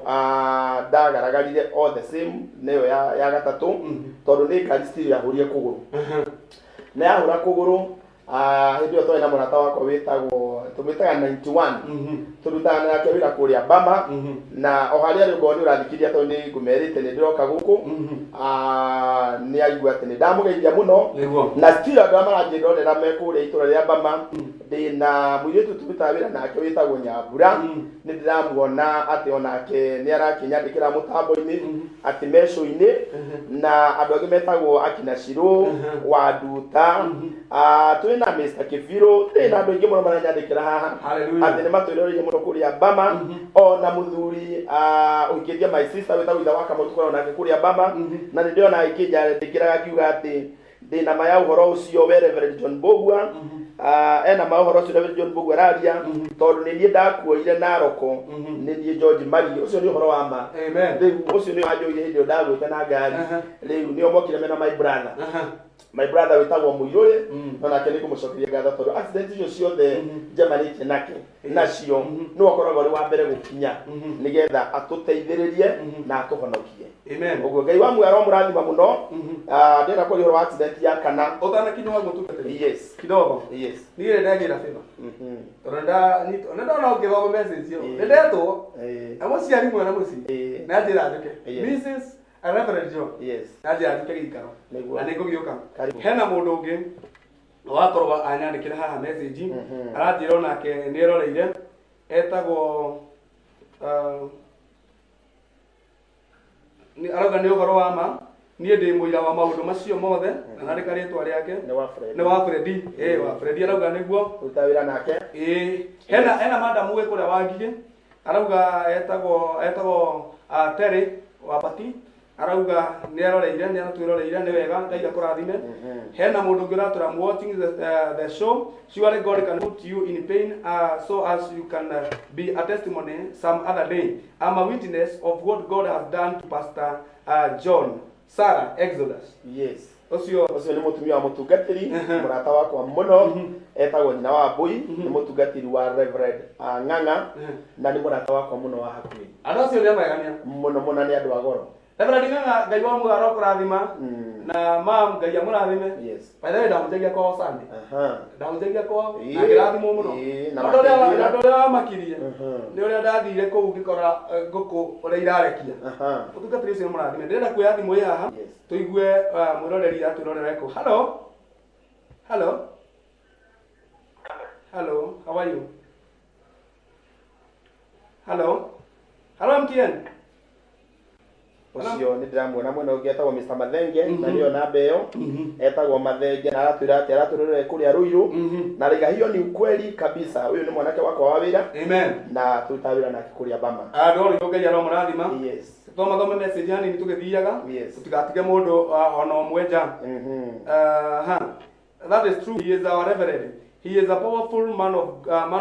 ndagaragarire all the same, nĩyo ya gatatũ, tondũ nĩ ngari still yahũrire kũgũrũ. Na yahũra kũgũrũ, hĩndĩ ĩyo twarĩ na mũrata wakwa wĩtagwo, tũmwĩtaga 91, tũrutaga nake wĩra kũrĩa Bama, na o harĩa rĩ ũkorwo nĩ ũrathikiria, tondũ nĩ ngũmerĩte nĩ ndĩroka gũkũ, nĩ aigua atĩ nĩ ndamũgeithia mũno. Na still andũ arĩa maranjĩrorera me kũrĩa itũra rĩa Bama, ndĩna mũirĩtu tũrutaga wĩra nake wĩtagwo Nyambura, nĩ ndĩramuona atĩ onake nĩ arakĩnyandĩkĩra mũtambo-inĩ atĩ mecũ-inĩ, na andũ angĩ metagwo akina Shiro Wanduta, twĩna Mr. Kibiro, twĩna andũ aingĩ mũno maranyandĩkĩra haha atĩ nĩ matwĩroreire mũno kũrĩa Bama, ona mũthuri ũhikĩtie my sister wĩtagwo Itha wa Kamau, tũkoragwo nake kũrĩa Bama, na nĩ ndĩrona akĩnjandĩkĩra akiuga atĩ ndĩna ma ya ũhoro ũcio we Reverend John Mbugua, ena ma ũhoro ũcio Reverend John Mbugua araria, tondũ nĩ niĩ ndakuoire Naroko, nĩ niĩ George Mari. Ũcio nĩ ũhoro wa ma. Rĩu ũcio nĩ wanjũire hĩndĩ ĩyo ndagwĩte na ngari. Rĩu nĩo mokire mena my brother, my brother wĩtagwo Mũirũrĩ, no nake nĩ ngũmũcokeria ngatho tondũ accident icio ciothe njemanĩtie nake nacio, nĩwe ũkoragwo arĩ wa mbere gũkinya nĩgetha atũteithĩrĩrie na atũhonokie. Ũguo Ngai wa muoyo aromũrathima mũno. Ndĩrenda kwaria ũhoro wa accident ya kana. Ũtanakinya wa mũtungatĩri. Yes. Kidogo. Yes. Niĩ ndagĩra favor. Tondũ nĩ ndona ũngĩthoma message ĩyo. Nĩ ndetwo. Na mũciari mwena mũciĩ. Na njĩra njũke. Mrs. Reverend John. Yes. Na njĩra njũke gĩikaro. Na nĩ ngũgĩũka. Hena mũndũ ũngĩ wakorwo anyandĩkĩra haha message, aranjĩra onake nĩ eroreire, etagwo arauga nĩ ũhoro wa ma, niĩ ndĩ mũira wa maũndũ macio mothe, na nandĩka rĩtwa rĩake. Nĩ wa Fred. Nĩ wa Freddy. Wa Freddy arauga nĩguo. Ruta wĩra nake. Hena madam wĩ kũrĩa Wangigĩ, arauga etagwo Terry wa Pati, arauga nĩ eroreire, nĩ aratwĩroreire, nĩ wega, Ngai akũrathime. Hena mũndũ ũngĩ ũratwĩra, I'm watching the show, surely God can put you in pain, so as you can be a testimony some other day. I'm a witness of what God has done to Pastor John Sarah Exodus. Yes. Ũcio Ũcio nĩ mũtumia wa mũtungatĩri mũrata wakwa mũno, etagwo nyina wa Mbui, nĩ mũtungatĩri wa Reverend Ng'ang'a, na nĩ mũrata wakwa mũno wa hakuhĩ. Andũ acio nĩ amegania mũno mũno, nĩ andũ a goro. Reverend Ng'ang'a, Ngai wa muoyo arokũrathima, na mam Ngai amũrathime. Yes. By the way, ndahunjagia kwao Sunday. Ndahunjagia kwao na ngĩrathimwo mũno. Na Na ũndũ makĩnjĩra. ũrĩa wamakirie nĩ ũrĩa ndathire kũu ngĩkora ngũkũ ũrĩa irarekia. Mũtungatĩri ũcio nĩ mũrathime. Ndĩrenda kuoya thimũ ĩ haha tũigue mwĩroreri atwĩrorera kũ. Hello. Hello. Hello, how are you? Hello. Hello MTN. Ũcio nĩ ndĩramuona mwena ũngĩ etagwo Mr. Mathenge, na nĩyo namba ĩyo etagwo Mathenge, na aratwĩra atĩ aratwĩrorera kũrĩa Ruiru, na rĩga hiyo ni ukweli kabisa. Ũyũ nĩ mwanake wakwa wa wĩra. Amen. Na tũrutaga wĩra nake kũrĩa Bama. Andũ othe Ngai aromũrathima. Yes. Thoma thome message hanini tũgĩthiaga. Yes. Tũtigatige mũndũ ona ũmwe nja. That is true. He is our reverend. He is a powerful man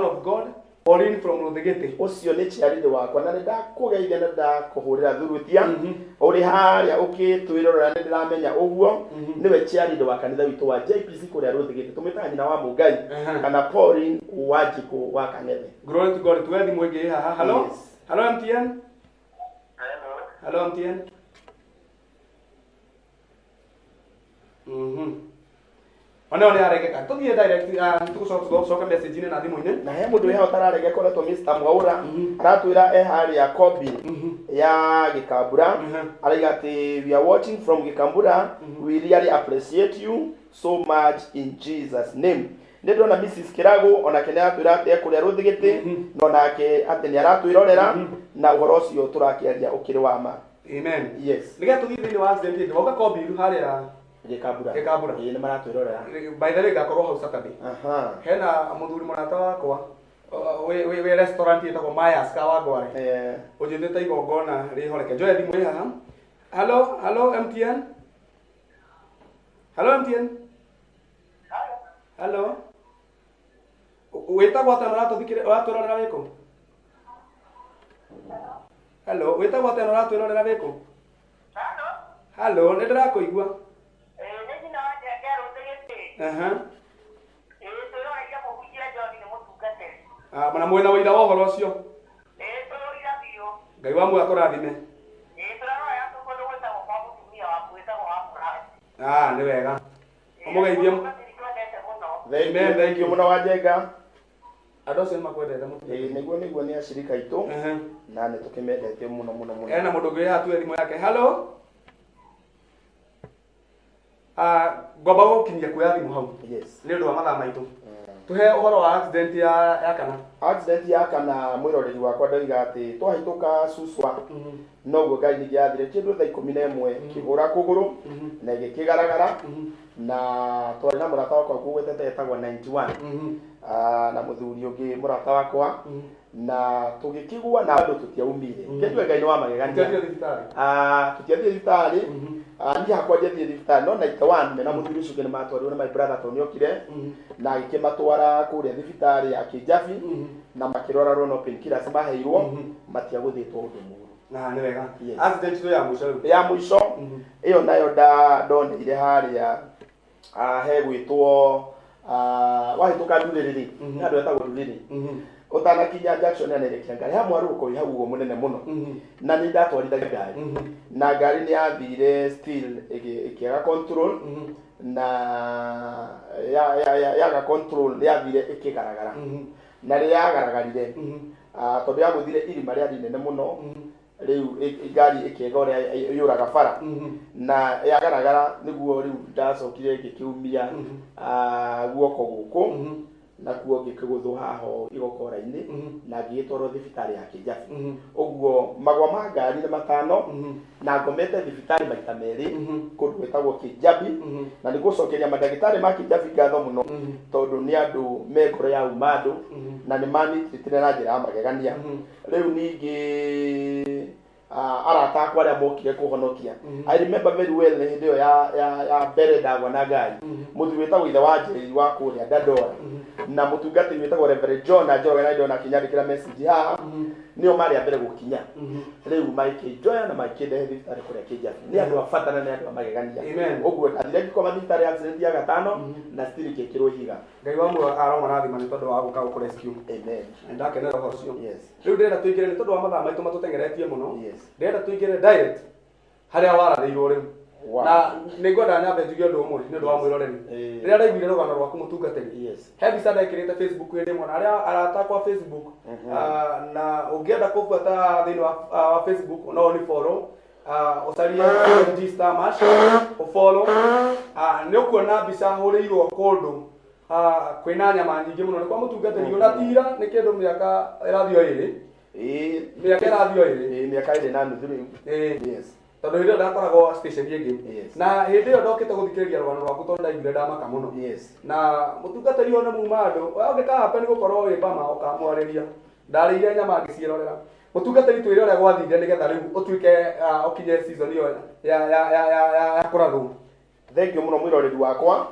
of God. Pauline from Ruthigiti. Ũcio nĩ ciarire wakwa, na nĩ ndakũgeithia na ndakũhũrĩra thurutia ũrĩ harĩa ũkĩtwĩrorera, nĩ ndĩramenya ũguo nĩwe ciarire wa kanitha witũ wa JPC kũrĩa Ruthigiti, tũmwĩtaga nyina wa Mũngai, kana Pauline Wanjikũ wa Kang'ethe. Glory to God. Tuwe thimũ ĩngĩ haha. Hello. Yes. Hello MTN. Hello. Hello MTN. Ona nĩ aregeka. Tũthiĩ direct, tũgũcoka tũcoke message-inĩ na thimũ-inĩ. Na he mũndũ wĩ haha ũtararegeka ũretwo Mr. Mwaura, aratwĩra e harĩa Kobi ya Gĩkambura, araiga atĩ we are watching from Gĩkambura, we really appreciate you so much in Jesus name. Nĩ ndĩrona Mrs. Kĩrago onake nĩ aratwĩra atĩ e kũrĩa Rũthigĩtĩ, na onake atĩ nĩ aratwĩrorera, na ũhoro ũcio tũrakĩaria ũkĩrĩ wa ma. Amen. Yes. Nĩgetha tũthiĩ thĩinĩ wa accident ĩngĩ, woka Kobiru harĩa Gĩkambura. Gĩkambura. Ĩĩ, nĩ maratwĩrorera. By the way, ngakorwo hau Saturday. Hena mũthuri mũrata wakwa wĩ restaurant ĩtagwo Mayas Kawangware. Ũnjĩtĩte igongona rĩhoreke. Njoe thimũ ĩ haha. Hello, hello MTN. Hello MTN. Hello. Wĩtagwo atĩa na ũratũthikĩrĩria ũratwĩrorera wĩkũ? Hello, wĩtagwo atĩa na ũratwĩrorera wĩkũ? Hello. Hello, nĩ ndĩrakũigua. Nĩ nyina wa Njengerũ Ndĩgĩtĩ. Aha. Twĩroreire mũhunjia John nĩ mũtungatĩri. Ah, na mwĩna ũira wa ũhoro ũcio. Twĩũira biũ. Ngai wa muoyo akũrathime. Tũrarora kũndũ gwĩtagwo kwa mũtumia waku wĩtagwo wa Mũrathi. Ah, nĩ wega. Ũmũgeithie. Mũtungatĩri twendete mũno. Thank Amen, you, thank you mũno Wanjenga. Andũ acio nĩ makwendete mũno. Ĩĩ nĩguo nĩguo nĩ acirika aitũ Ehe. na nĩ tũkĩmendete mũno mũno mũno. Ena mũndũ ũngĩ atue thimũ yake. Hello. Ah, ngomba gũkinyia kuoya thimũ hau. Yes. Nĩ ũndũ wa mathaa maitũ. Tũhe ũhoro wa accident ya kana. Accident ya kana mwĩroreri wakwa ndoiga atĩ twahĩtũka Suswa noguo ngari ningĩ yathire kĩndũ thaa 11 kĩhũra kũgũrũ na ĩgĩkĩgaragara na twarĩ na mũrata wakwa ngũgwetete etagwo 91 na mũthuri ũngĩ mũrata wakwa na tũgĩkĩgwa na andũ tũtiaumire kĩndũ Ngai nĩ wa magegania. Tũtiathiĩ thibitarĩ. Tũtiathiĩ thibitarĩ. Niĩ hakwa ndiathiĩ thibitarĩ no 91 mena mũthuri ũcio ũngĩ nĩ matwarirwo nĩ my brother tondũ nĩokire na agĩkĩmatwara kũrĩa thibitarĩ ya Kĩnjabi na makĩrorarwo no painkillers maheirwo matiagũthĩtwo ũndũ mũru. Na nĩ wega. Yes. Accident ĩyo ya mũico rĩu. Ya mũico ĩyo nayo ndoneire harĩa he gwĩtwo wahĩtũka Ndurĩrĩrĩ nĩ handũ hetagwo Ndurĩrĩ ũtanakinya junction ya Nairobi ngari ha mwarũrũko wĩ hau ũguo mũnene mũno na nĩ ndatwarithagia ngari na ngari nĩ yathire still ĩkĩaga control na yaga control nĩ yathire ĩkĩgaragara na rĩrĩa yagaragarire tondũ yagũthire irima rĩarĩ inene mũno rĩu ngari ĩkĩega ũrĩa yũraga bara na yagaragara nĩguo rĩu ndacokire ngĩkĩumia guoko gũkũ nakuo ngĩkĩgũthwo haha igokora-inĩ na ngĩgĩtwarwo thibitarĩ ya Kĩnjabi. Ũguo magwa ma ngari nĩ matano na ngomete thibitarĩ maita merĩ kũndũ gwĩtagwo Kĩnjabi na nĩ ngũcokeria mandagĩtarĩ ma Kĩnjabi ngatho mũno tondũ nĩ andũ me ngoro ya uma andũ na nĩ manitĩtire na njĩra ya magegania. Rĩu ningĩ arata akwa arĩa mokire kũhonokia I remember very well hĩndĩ ĩyo ya mbere ndagwa na ngari mũthuri wĩtagwo ithe wa Njeri wa kũrĩa Dandora na mũtungatĩri wĩtagwo Reverend John na Njoroge na ndĩrona akĩnyandĩkĩra message haha nĩo marĩ a mbere gũkinya rĩu magĩkĩnjoya na magĩkĩndehe thibitarĩ kũrĩa Kĩnjabi. Nĩ andũ a bata na nĩ andũ a magegania. Amen. Ũguo ndathire ngĩkoma thibitarĩ accident ya gatano na still ngĩkĩrwo ihiga. Ngai wa muoyo aromarathima nĩ tondũ wa gũka gũkũ rescue. Amen. Na ndakenera ũhoro ũcio. Yes. Rĩu ndĩrenda tũingĩre nĩ tondũ wa mathaa maitũ matũteng'eretie mũno. Yes. Ndĩrenda tũingĩre direct harĩa warathĩirwo rĩu. Wow. Na nĩngwenda nyambe njuge ũndũ ũmwe nĩ ũndũ wa mwĩroreri. Eh. Rĩrĩa ndaiguire rũgano rwaku mũtungatĩri. Yes. He mbica ndekĩrĩte Facebook hĩndĩ ĩmwe na arĩa arata akwa Facebook na ũngĩenda kũbuata thĩinĩ wa Facebook no ũni follow ũcarie MG Star Mash ũfollow nĩ ũkuona mbica hũrĩirwo kũndũ kwĩna nyama nyingĩ mũno nĩ kwa mũtungatĩri ona tira nĩ kĩndũ mĩaka ĩrathiĩ o ĩrĩ. Ĩĩ. Mĩaka ĩrathiĩ o ĩrĩ. Ĩĩ mĩaka ĩrĩ na nuthu rĩu. Ĩĩ. Yes. Tondũ hĩndĩ ĩyo ndakoragwo station ĩngĩ. Yes. Na hĩndĩ ĩyo ndokĩte gũthikĩrĩria rũgano rwaku tondũ ndaiguire ndamaka mũno. Yes. Na mũtungatĩri ũyũ nĩ muma andũ ũngĩkahape nĩ gũkorwo wĩ bama ũkamwarĩria. Ndarĩire nyama ngĩciĩrorera. Mũtungatĩri twĩre ũrĩa gwathire nĩgetha rĩu ũtuĩke ũkinye season ĩyo ya kũrathwo. Thank you mũno mwĩroreri wakwa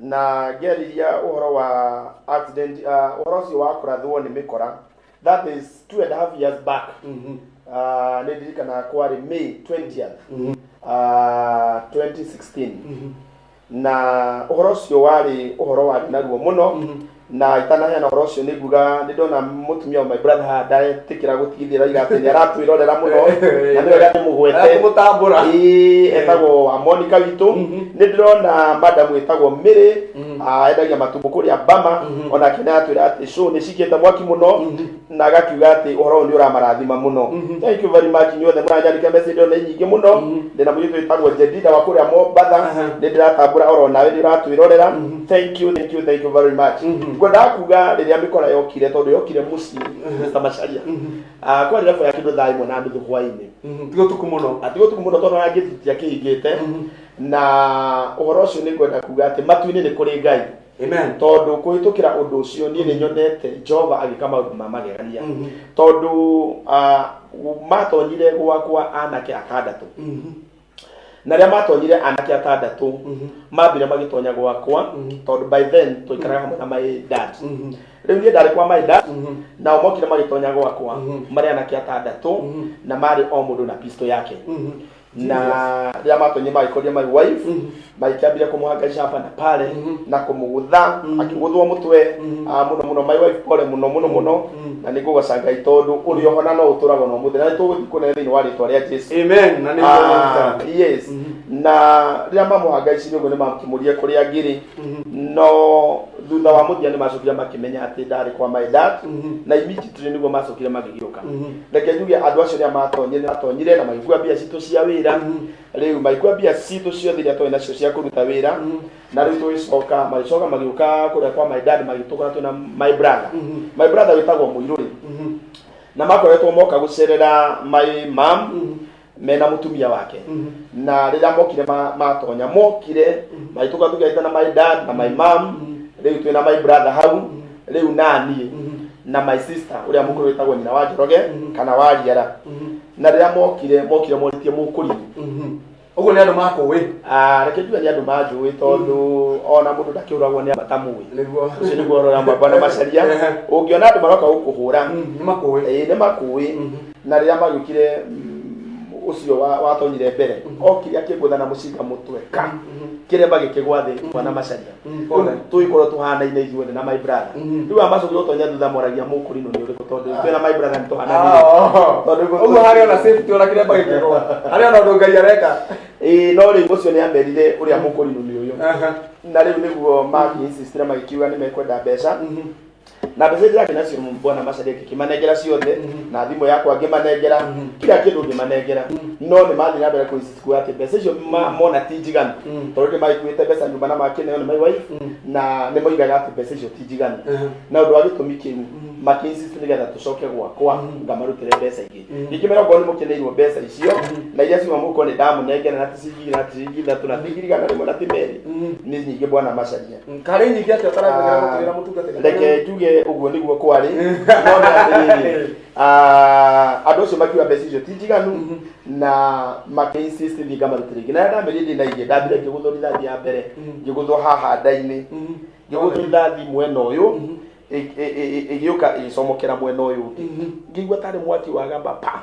na ngĩarĩria ũhoro wa accident ũhoro ũcio wa kũrathwo nĩ mĩkora that is 2.5 years back. Nĩ ndirikanaga kwarĩ May 20th 2016 na ũhoro ũcio warĩ ũhoro warĩ na ruo mũno na itanaheana ũhoro ũcio nĩ nguga nĩ ndona mũtumia wa my brother haha ndaretĩkĩra gũtigithĩra iga atĩ nĩ aratwĩrorera mũno na nĩ wega ndĩmũgwete. Arakũmũtambũra. Ĩĩ etagwo wa Monica witũ. Nĩ ndĩrona madam wĩtagwo Mary endagia matumbo kũrĩa Bama onake nĩ aratwĩra atĩ show nĩ cikĩte mwaki mũno na agakiuga atĩ ũhoro ũyũ nĩ ũramarathima mũno. Thank you very much inyuothe mũranyandĩkĩra message nĩ nyingĩ mũno. Ndĩna mũirĩtu wĩtagwo Jedida wa kũrĩa Mombatha nĩ ndĩratambũra oro nawe nĩ ũratwĩrorera. Thank you, thank you, thank you very much. Ngwendaga kuga rĩrĩa mĩkora yokire tondũ yokire mũciĩ Mr. Macharia kwarĩ level ya kĩndũ thaa 1:30 hwaĩ-inĩ. Tigo tuku mũno. Atigo tuku mũno tondũ ona ngĩti tiakĩhingĩte na ũhoro ũcio nĩ ngwenda kuga atĩ matu-inĩ nĩ kũrĩ Ngai. Amen. Tondũ kũhĩtũkĩra ũndũ ũcio niĩ nĩ nyonete Jehova agĩka maũndũ ma magegania tondũ matonyire gwakwa anake atandatũ Na rĩrĩa matonyire anake atandatũ mambire magĩtonya gwakwa, tondũ by then twaikaraga hamwe na my dad. Rĩu niĩ ndarĩ kwa my dad, nao mokire magĩtonya gwakwa marĩ anake atandatũ, na marĩ o mũndũ na pistol yake. Na rĩrĩa matonyire magĩkoria my wife, magĩkĩambia kũmũhangaisha hapa na pale na kũmũgũtha, akĩgũthwo mũtwe mũno mũno. My wife pole mũno mũno mũno, na nĩ ngũgoca Ngai tondũ ũrĩ oho na no ũtũraga na ũmũthĩ, na nĩ tũgũthiĩ kũnene thĩinĩ wa rĩtwa rĩa Jesu. Amen. Na nĩ Yes, na rĩrĩa mamũhangaicirie ũguo nĩ makĩmũria kũrĩa ngĩrĩ, no thutha wa mũthia nĩ macokire makĩmenya atĩ ndarĩ kwa my dad, na immediately nĩguo macokire magĩgĩũka. Reke njuge andũ acio rĩrĩa matonyire, matonyire na magĩkua mbia citũ cia wĩra. Rĩu magĩkua mbia citũ ciothe iria twarĩ nacio cia kũruta wĩra, na rĩu tũgĩcoka, magĩcoka magĩũka kũrĩa kwa my dad, magĩtũkora twĩna my brother, my brother wĩtagwo Mũirũrĩ, na makoretwo moka gũcerera my mom mena mũtumia wake. Na rĩrĩa mokire matonya, mokire magĩtũka tũkĩaita na my dad na my mom. Rĩu twĩna my brother hau, rĩu naniĩ na my sister ũrĩa mũkũrũ wĩtagwo nyina wa Njoroge kana wa Riara. Na rĩrĩa mokire, mokire morĩtie mũkũrinũ. Ũguo nĩ andũ makũĩ? Ah, reke njuge nĩ andũ manjũĩ, tondũ ona mũndũ ndakĩũragwo nĩ matamũĩ. Nĩguo. Ũcio nĩguo ũrora bwana Macaria, ũngĩona andũ maroka gũkũhũra, Nĩ makũĩ. Ĩĩ, nĩ makũĩ. Na rĩrĩa magĩũkire, ũcio watonyire mbere okire akĩngũtha na mũcinga mũtwe ka kĩremba gĩkĩgwa thĩ, bwana Macaria. Pole. Tũgĩkorwo tuhanaine ithuothe na my brother. Rĩu amacokire gũtonya thutha moragia mũkũrinũ nĩ ũrĩkũ, tondũ twĩna my brother nĩ tũhananire. Tondũ Ũguo harĩ ona safety, ona kĩremba gĩkĩgwa harĩ ona ũndũ Ngai areka. Ĩĩ, no rĩu ũcio nĩ amerire ũrĩa mũkũrinũ nĩ ũyũ. Na rĩu nĩguo makĩinsistire, magĩkiuga nĩ mekwenda mbeca, na mbeca iria ndakĩ nacio, bwana Macaria, ngĩkĩmanengera ciothe, na thimũ yakwa ngĩmanengera, kila kĩndũ ngĩmanengera. No nĩ mathiĩ na mbere kũ-insist kuga atĩ mbeca icio mona ti njiganu, tondũ nĩ magĩkuĩte mbeca nyũmba na makĩneo nĩ my wife, na nĩ moigaga atĩ mbeca icio ti njiganu. Na ũndũ wa gĩtũmi kĩu makĩ-insist nĩgetha tũcoke gwakwa ngamarutĩre mbeca ingĩ. Ngĩkĩmera okorwo nĩ mũkeneirwo mbeca icio na iria ciuma mũhuko nĩ ndamũnengera, na ti ciringi 2, na ti ciringi 3, na ti 100,000 na ti 2, nĩ nyingĩ, bwana Macaria. Karĩ nyingĩ atĩa ũtaramenyera gũtwĩra mũtungatĩri? Reke njuge ũguo nĩguo kwarĩ, no nĩ atĩrĩrĩ, andũ acio makiuga mbeca icio ti njiganu na makĩ-insist thiĩ ngamarutĩre ingĩ. Na rĩrĩa ndamerire ndĩ na ingĩ, ndambire ngĩgũthwo rithathi ya mbere, ngĩgũthwo haha nda-inĩ, ngĩgũthwo rithathi mwena ũyũ, ĩgĩũka ĩgĩcomokera mwena ũyũ ũngĩ, ngĩigua tarĩ mwaki wagamba pa.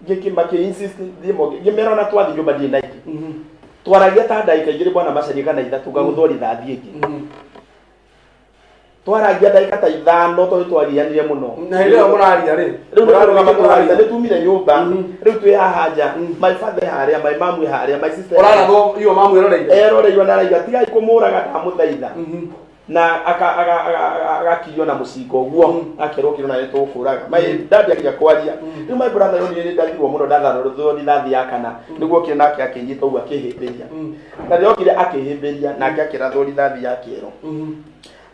Ngĩkĩ makĩ-insist thiĩ ngĩmera ona twathiĩ nyũmba ndirĩ na ingĩ. Twaragia ta ndagĩka 2, bwana Macaria, kana 3, ngagũthwo rithathi ĩngĩ. Twaragia ndagĩka ta 5 tondũ twagianire mũno. Na hĩndĩ ĩyo mũraria rĩ? Rĩu nĩ kũrũgama, nĩ tumire nyũmba, rĩu twĩ haha nja, my father e harĩa, my mom e harĩa, my sister e harĩa. Ũrarathwo iyo mamwĩroreire? Eroreirwo na araiga tigai kũmũraga, ndamũthaitha, na agakirio na mũcinga ũguo, akerwo kiro na nĩ tũgũkũraga. My dad akinya kwaria, rĩu my brother yonire nĩ ndathirwo mũno, ndatharũrwo rithathi ya kana, nĩguo okire nake akĩnyita ũguo akĩhĩmbĩria. Na rĩrĩa okire akĩhĩmbĩria, nake akĩrathwo rithathi ya kĩero,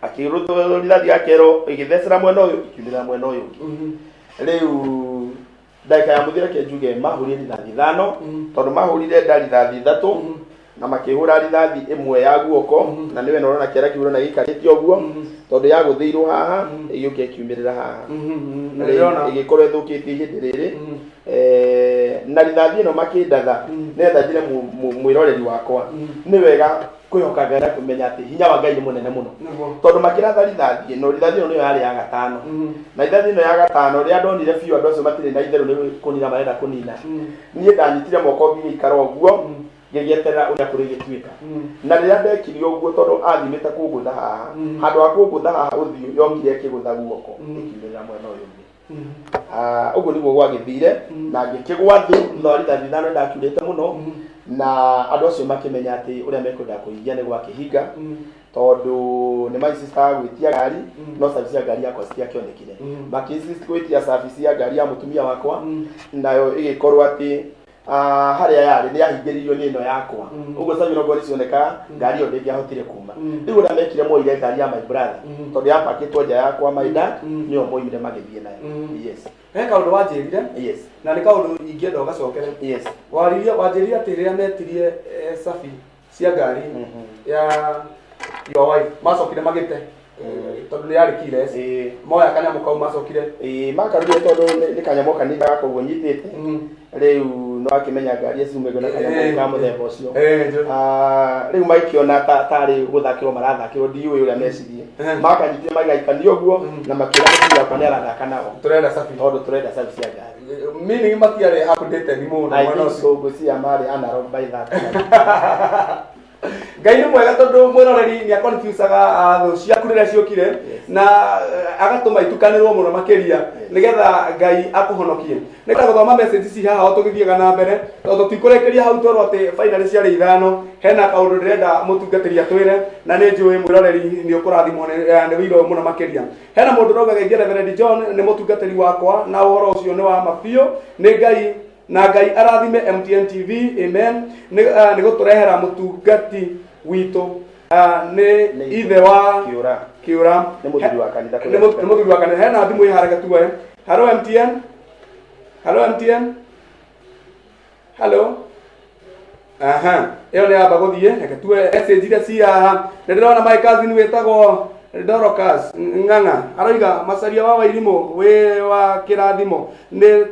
akĩrũthwo rithathi ya kĩero, ĩgĩthecera mwena ũyũ, ĩkiumĩra mwena ũyũ ũngĩ. Rĩu ndagĩka ya mũthia, reke njuge mahũrire rithathi 5, tondũ mahũrire nda rithathi 3 na makĩhũra rithathi 1 ya guoko, na nĩwe ũrona kĩara kĩu ũrona gĩikarĩte ũguo, tondũ yagũthĩirwo haha ĩgĩũka ĩkiumĩrĩra haha. Na Rĩu ndĩrona. Ĩgĩkorwo ĩthũkĩtie ihinda rĩrĩ. Na rithathi ĩno makĩndatha, nĩgetha njĩre mwĩroreri wakwa nĩ wega kwĩhoka Ngai na kũmenya atĩ hinya wa Ngai nĩ mũnene mũno. Nĩguo. Tondũ makĩratha rithathi ĩno, rithathi ĩno nĩyo yarĩ ya gatano, na rithathi ĩno ya gatano, rĩrĩa ndonire biũ andũ acio matirĩ na itherũ nĩ kũnina marenda kũnina, niĩ ndanyitire moko ngĩgĩikara ũguo, ngĩgĩeterera ũrĩa kũrĩgĩtuĩka. Na rĩrĩa ndekire ũguo, tondũ athimĩte kũngũtha haha, handũ ha kũngũtha haha ũthiũ, yokire ĩkĩgũtha guoko, ĩkiumĩrĩra mwena ũyũ ũngĩ. Ũguo nĩguo gwagĩthire, na ngĩkĩgwa thĩ thutha wa rithathi 5. Ndakiurĩte mũno, na andũ acio makĩmenya atĩ ũrĩa mekwenda kũhingia nĩ gwakĩhinga, tondũ nĩ mainsistaga gwĩtia ngari, no service ya ngari yakwa citiakĩonekire. Makĩinsist gwĩtia service ya ngari ya mũtumia wakwa, nayo ĩgĩkorwo atĩ harĩa yarĩ nĩ yahingĩrĩirio nĩ ĩno yakwa. Ũguo service onokorwo nĩ cionekaga, ngari ĩyo ndĩngĩahotire kuma. Rĩu ũrĩa mekire, moire ngari ya my brother, tondũ yapakĩtwo nja yakwa my dad, nĩyo moimire magĩthiĩ nayo. Yes. He kaũndũ wanjĩrire, na nĩ kaũndũ ingĩenda ũgacokere. Waririe, wanjĩrire atĩ rĩrĩa metirie cabi cia ngari ya your wife, macokire magĩte. Tondũ nĩ yarĩ keyless. Moya kanyamũ kau macokire. Ĩĩ, makarugire tondũ nĩ kanyamũ kanini gaka ũguo nyitĩte. Rĩu no akĩmenya ngari ĩciumĩrwo na kanyamũ ka mũthemba ũcio. Ah, rĩu magĩkĩona tarĩ gũthakĩrwo marathakĩrwo, ndiũĩ ũrĩa mecirie. Makanyitire magĩgaikania ũguo na makĩra mũtumia wakwa nĩ arathaka nao. Tũrenda cabi. Tondũ turenda cabi cia ngari. Meaning matiarĩ updated mũno I mwena think ũcio. so, ngwĩciria marĩ analog by that time. Ngai nĩ mwega tondũ mwĩroreri nĩ aconfusaga thũ ciaku rĩrĩa ciũkire na agatũma itukanĩrwo mũno makĩria nĩgetha Ngai akũhonokie. Nĩgetha gũthoma message ici haha o tũgĩthiaga na mbere, tondũ tũtikũrĩkĩria hau twerwo atĩ finally ciarĩ ithano. Hena kaũndũ ndĩrenda mũtungatĩri atwĩre, na nĩ njũĩ mwĩroreri nĩ ũkũrathimwo nĩ wĩira ũyũ mũno makĩria. Hena mũndũ ũrauga geithia Reverend John, nĩ mũtungatĩri wakwa, na ũhoro ũcio nĩ wa ma biũ. Nĩ Ngai na Ngai arathime MTN TV, amen, nĩ gũtũrehera mũtungati witũ. Nĩ Nĩ ithe wa Kĩũra. Kĩũra. Nĩ mũthuri wa kanitha. Nĩ mũthuri wa kanitha. Hena thimũ ĩhareke tuoe. Hello MTN, hello MTN, hello. Aha, ĩyo nĩ yamba gũthiĩ. Reke tuoe message iria ci haha. Nĩ ndĩrona my cousin wĩtagwo Dorocas Ng'ang'a aroiga Macaria wa Wairimũ wĩ wa kĩrathimo, nĩ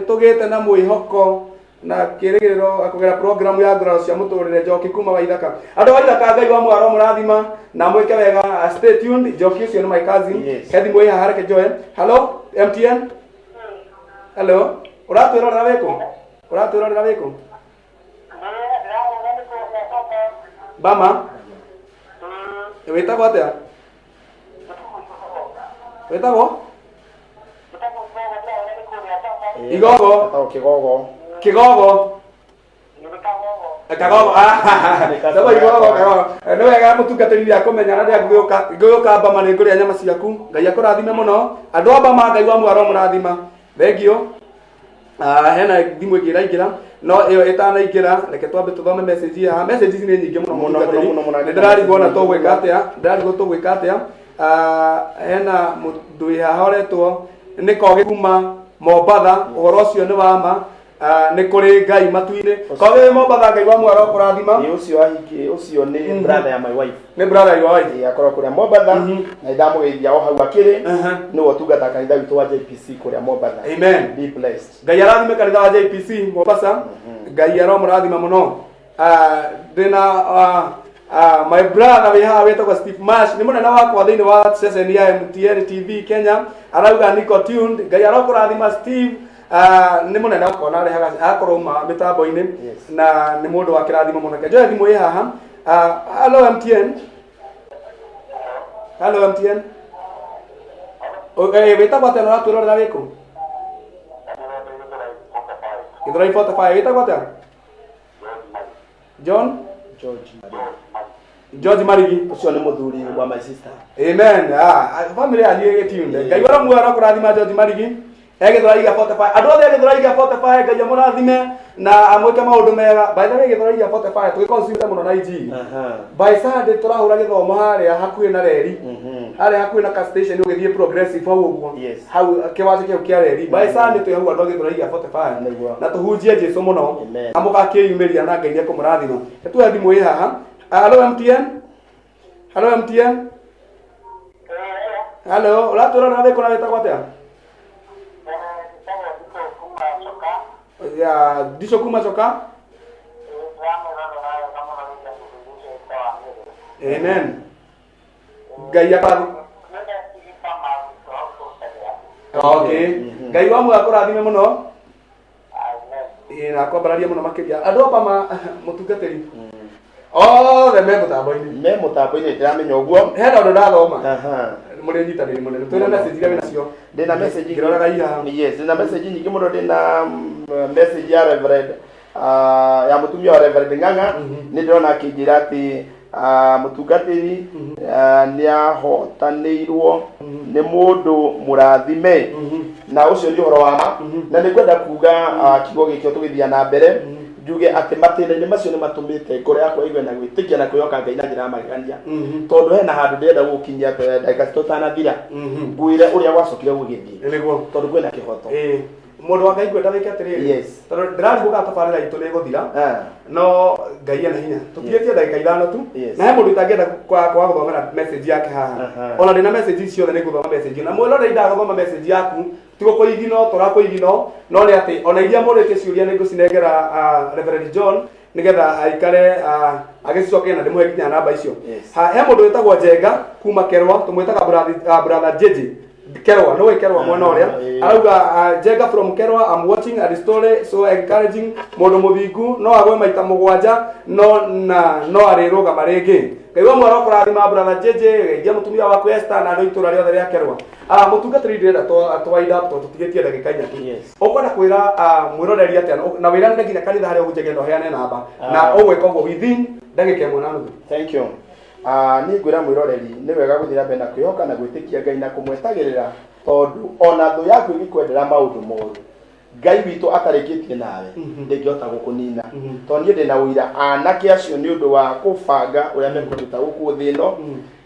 tũgĩte na mwĩhoko na kĩrĩgĩrĩro kũgera program ya nguraro cia mũtũrĩre. Njoki kuma Waithaka. Andũ a Waithaka, Ngai wa mwaro mũrathima na mwĩke wega. Stay tuned. Njoki ũcio nĩ my cousin. Yes. He thimũ ĩ haha, reke njoe. Hello MTN, hello. Ũratwĩrorera wĩkũ? Ũratwĩrorera wĩkũ? Bama wĩtagwo atĩa? Wĩtagwo Igogo. Etagwo Kĩgogo. Kĩgogo. Kagogo. Sasa Igogo, Kagogo. Nĩ wega mũtungatĩri rĩa kũmenya na rĩa ngũgĩũka Bama nĩ ngũrĩa nyama ciaku. Ngai akũrathime mũno. Andũ a Bama, Ngai wa mwaro mũrathima. Thengio. Ah, hena thimũ ĩngĩ ĩraingĩra, no ĩyo ĩtanaingĩra reke twambe tũthome message haha. Message ici nĩ nyingĩ mũno. Mũno, Mũtungatĩri. mũno, mũno, mũno. Nĩ ndĩrarigwo na tũgwĩka atĩa, ndĩrarigwo tũgwĩka atĩa. Ah, hena mũndũ wĩ haha ũretwo nĩ Kogi kuma Mombatha. Ũhoro ũcio nĩ wa ma. Ah, nĩ kũrĩ Ngai matu-inĩ. Kogi wĩ Mombatha, Ngai wa mwaro kũrathima. Ĩ, ũcio ahiki ũcio nĩ brother ya my wife. Nĩ brother your wife. Ĩ, akorwo kũrĩa Mombatha na ndamũgeithia o hau akĩrĩ. Nĩwe ũtungataga kanitha witũ wa JPC kũrĩa Mombatha. Amen. Be blessed. Ngai arathime kanitha wa JPC Mombasa. Ngai aromũrathima mũno. Ah, ndĩna my brother wĩ haha wĩtagwo Steve Mash, nĩ mũnene wakwa thĩinĩ wa ceceni ya MTN TV Kenya. Arauga niko tuned. Ngai arokũrathima, Steve. Nĩ mũnene wakwa na arehaga akorwo ma mĩtambo-inĩ na nĩ mũndũ wa kĩrathimo mũno. Njoe thimũ ĩ haha. Hello MTN, hello MTN. Wĩtagwo atĩa na ũratwĩrorera wĩkũ? Gĩthũrai 45. Wĩtagwo atĩa? John. George Maria. George Marigi. Ũcio nĩ mũthuri wa my sister. Amen. Ah, family yanyu ĩgĩtunde. Ngai wa muoyo kũrathima George Marigi. Egĩthũrai 45. Andũ othe egĩthũrai 45, Ngai amũrathime na amwĩke maũndũ mega. By the way, Gĩthũrai 45 tũgĩconsume mũno na injiri. By Sunday tũrahũra gĩthomo harĩa hakuhĩ na reri. Harĩa hakuhĩ na ka station ũgĩthiĩ Progressive hau ũguo. Hau kĩwanja kĩu kĩa reri. By Sunday twĩ hau andũ a Gĩthũrai 45. Nĩguo. Na tũhunjie Jesu mũno. Amen. Na mũgakĩyumĩria na Ngai nĩekũmũrathima. Tuoe thimũ ĩ haha. Hello MTN. Hello MTN. Hello, ũratwĩrorera wĩkũ na wĩtagwo atĩa? Ya, Ndico kuma Coka. Amen. Ngai akũrathime. Okay. Ngai wa muoyo akũrathime mũno. Ĩĩ, na akwambararie mũno makĩria. Andũ a Bama, mũtungatĩri, othe me mũtambo-inĩ. Me mũtambo-inĩ, ndĩramenya ũguo. Hena ũndũ ndathoma. Mũrĩ nyitanĩri mũnene. Twĩna message iria wĩnacio. Ndĩna message. Ngĩroraga ihaha. Yes, ndĩna message nyingĩ mũno. Ndĩna message ya Reverend, ya mũtumia wa Reverend Ng'ang'a. Nĩ ndĩrona akĩnjĩra atĩ mũtungatĩri nĩ ahotanĩirwo nĩ mũndũ mũrathime, na ũcio nĩ ũhoro wa ma. Na nĩ ngwenda kuga kiugo gĩkĩ tũgĩthiĩ na mbere, njuge atĩ matĩna-inĩ macio nĩ matũmĩte ngoro yakwa ĩgwe na gwĩtĩkia na kwĩhoka Ngai na njĩra ya magegania, tondũ hena handũ ndĩrenda gũkinyia mbere ndagĩka citũtanathira, ngwĩre ũrĩa gwacokire gũgĩthiĩ, Nĩguo. tondũ kwĩna kĩhoto. Mũndũ wa Ngai ngwenda wĩke atĩrĩrĩ. Yes. Tondũ ndĩrarigũka tabarĩra itũ nĩ ĩgũthira. No Ngai ena hinya. Tũtigĩtie ndagĩka 5 tu. Yes. Na he mũndũ ũtangĩenda kwaga gũthomera message yake haha. Ona ndĩna message ciothe nĩ ngũthoma message. Na mwĩroreri ndagũthoma message yaku tigo kũigino tũrakũigino no nĩ atĩ ona iria mũrĩtie ciũria nĩ ngũcinengera Reverend John nigetha aikare agĩcicokia na ndĩmũhe nginya namba icio. Yes. Ha, he mũndũ wĩtagwo Njenga kuma Kerwa tũmwĩtaga brother Jeje Kerwa no Kerwa mwena ũrĩa arauga Njenga from Kerwa, I'm watching a story so encouraging. Mũndũ mũthingu no agwe maita 7 no na no arĩrũgama rĩngĩ. Ngai wa mwaro kũrathima brother Jeje geithia mũtumia waku Esther na andũ itũra rĩothe rĩa Kerwa. Mũtungatĩri ndĩrenda twa up tondũ tũtigĩtie ndagĩka 4 tu. Yes. Ũkwenda kwĩra mwĩroreri atĩa na wĩranĩre nginya kanitha harĩa ũhunjagia na ũheane namba na ũgwĩka ũguo within ndagĩka 1.5. Thank you. Niĩ ngwĩra mwĩroreri nĩ wega gũthiĩ na mbere na kwĩhoka na gwĩtĩkia Ngai na kũmwetagĩrĩra tondũ ona thũ yaku ĩngĩkwendera maũndũ moru Ngai witũ atarĩkĩtie nawe ndĩngĩhota gũkũnina. Tondũ niĩ ndĩna ũira anake acio nĩ ũndũ wa kũbanga ũrĩa mekũruta gũkũ thĩ ĩno.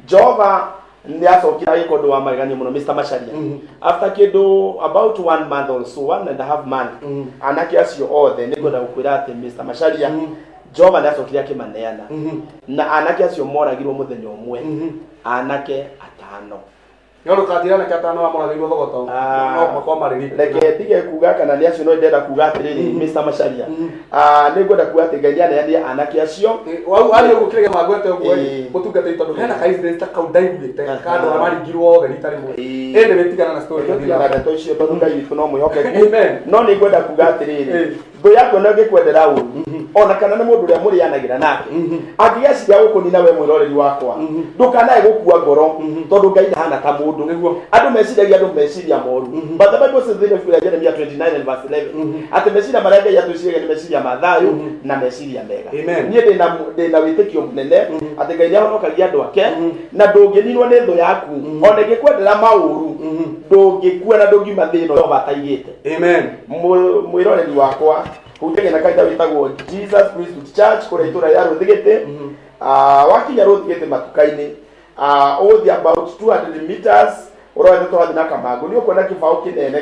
Jehova nĩ acokire agĩka ũndũ wa magegania mũno Mr. Macharia. After kĩndũ about 1 month or so, 1.5 month, anake acio othe nĩ ngwenda gũkwĩra atĩ Mr. Macharia Jehova nĩ acokire akĩmaneana. Na anake acio moragirwo mũthenya ũmwe. Anake 5. No ndũkatira anake 5 amoragĩirwo thogoto. No makorwo marĩ. Reke ndige kuga kana nĩ acio no ndĩrenda kuga atĩrĩrĩ Mr. Macharia. Nĩ ngwenda kuga atĩ Ngai nĩaneanire anake acio. Wau arĩ ũguo kĩrĩa magwete ũguo mũtungatĩri tondũ hena ka incident ta kau ndaiguĩte ka andũ arĩa maringirwo othe rita rĩmwe. Ĩndĩ wĩtigana na story ĩyo. Tigana na ndeto icio tondũ Ngai witũ no mwĩhokeku. Amen. No nĩ ngwenda kuga atĩrĩrĩ thũ yaku no ĩngĩkwendera ũru ona kana nĩ mũndũ ũrĩa mũrĩanagĩra nake angĩgeciria gũkũnina we mwĩroreri wakwa ndũkanae gũkua ngoro tondũ Ngai ndahana ta mũndũ. Andũ meciragia andũ meciria moru. But the Bible says in the Jeremiah 29 and verse 11 atĩ meciria marĩa Ngai atwĩciragia nĩ meciria ma thayũ na meciria mega. Amen. Niĩ ndĩna wĩtĩkio mũnene atĩ Ngai nĩahonokagia andũ ake na ndũngĩninwo nĩ thũ yaku ona ĩngĩkwendera maũru ndũngĩkua na ndũngiuma thĩ ĩno Jehova ataigĩte. Amen. Mwĩroreri wakwa hunjagia na kanitha wĩtagwo Jesus Priesthood Church kũrĩa itũra rĩa Rũthigĩtĩ. Wakinya Rũthigĩtĩ matuka-inĩ ũgũthiĩ about 200 meters ũrorete tũrathiĩ na Kamangũ nĩ ũkuona kĩbaũ kĩnene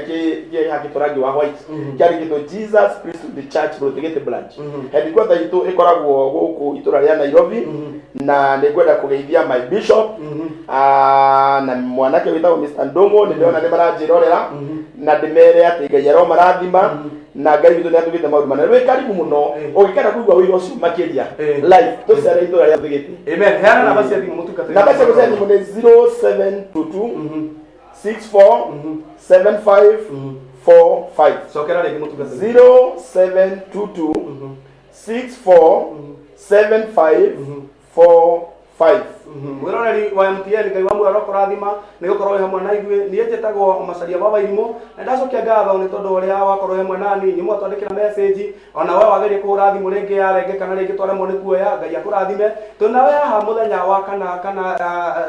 kĩhakĩtwo rangi wa white kĩandĩkĩtwo Jesus Priesthood Church Rũthigĩtĩ branch. Headquarter itũ ĩkoragwo gũkũ itũra rĩa Nairobi na nĩ ngwenda kũgeithia my bishop na mwanake wĩtagwo Mr. Ndung'u nĩ ndĩrona nĩ maranjĩrorera na ndĩmere atĩ Ngai aromarathima na Ngai witũ nĩ atũgĩte maũndũ manene. Wĩ karibu mũno ũngĩkenda kũigua ũira ũcio makĩria live tũcere itũra rĩa Rũthigĩtĩ. Amen. Heana namba cia thimũ mũtungatĩri. Namba cia thimũ nĩ 0722 64 75 45. Cokera rĩngĩ mũtungatĩri. 0722 64 75 45. Mwĩroreri wa MTN Ngai wa muoyo kũrathima nĩ gũkorwo wĩ hamwe na ithuĩ. Niĩ njĩtagwo Macharia wa Wairimũ na ndacokia ngatho nĩ tondũ ũrĩa wakorwo wĩ hamwe nani inyuĩ mwatwandĩkĩra message ona we wageria kũhũra thimũ rĩngĩ yarenge kana rĩngĩ twaremwo nĩ kuoya Ngai akũrathime. Twĩ nawe haha mũthenya wa kana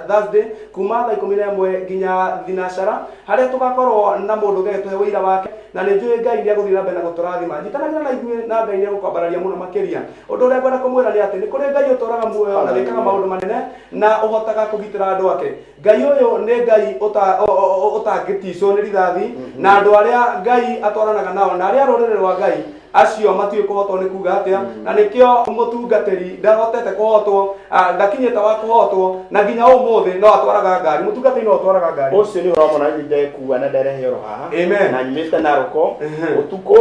Thursday kuma thaa 11 nginya thinacara harĩa tũgakorwo na mũndũ ũngĩ agĩtũhe ũira wake na nĩ njũĩ Ngai nĩ egũthiĩ na mbere na gũtũrathima. Nyitanagĩra na ithuĩ na Ngai nĩ egũkwambararia mũno makĩria. Ũndũ ũrĩa ngwenda kũmwĩra nĩ atĩ nĩ kũrĩ Ngai ũtũraga muoyo na wĩkaga maũndũ manene na ũhotaga kũgitĩra andũ ake. Ngai ũyũ nĩ Ngai ũtangĩticwo nĩ rithathi na andũ arĩa Ngai atwaranaga nao na arĩa rũrĩrĩ rwa Ngai acio matiũĩ kũhotwo nĩ kuga atĩa na nĩkĩo mũtungatĩri ndahotete kũhotwo ndakinyĩte wa kũhotwo na nginya ũmũthĩ no atwaraga ngari. Mũtungatĩri no atwaraga ngari. Ũcio nĩ ũhoro mũno niĩ ndekua na nderehe oro haha. Amen. Na nyumĩte Naroko ũtukũ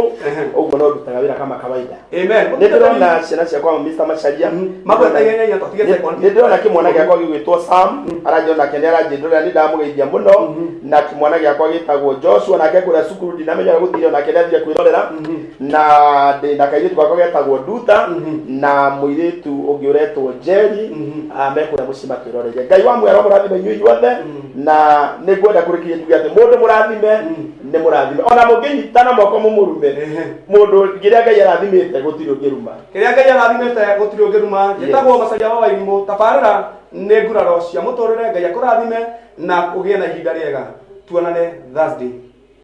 ũguo no ndutaga wĩra kama kawaida. Amen. Nĩ ndĩrona ciana ciakwa Mr. Macharia Magweta ihenya ihenya tũtige second. Nĩ ndĩrona kĩmwana gĩakwa gĩgwĩtwo Sam aranjona nake nĩ aranjĩndũrĩra nĩ ndamũgeithia mũno na kĩmwana gĩakwa gĩtagwo Joshua nake kũrĩa cukuru ndinamenya ũrĩa gũthire nake nĩ athire kwĩrorera na ndĩna kairĩtu gakwa getagwo Nduta na mũirĩtu ũngĩ ũretwo Jerry me kũrĩa mũciĩ matwĩroreire. Ngai wa muoyo mũrathime inyuĩ inyuothe na nĩ ngwenda kũrĩkĩria njuge atĩ mũndũ mũrathime nĩ mũrathime ona mũngĩnyitana moko mũmũrume mũndũ kĩrĩa Ngai arathimĩte gũtirĩ ũngĩruma. Kĩrĩa Ngai arathimĩte gũtirĩ ũngĩruma. Njĩtagwo Macharia wa Wairimũ. Tabarĩra nĩ nguraro cia mũtũrĩre. Ngai akũrathime na ũgĩe na ihinda rĩega. Tuonane Thursday.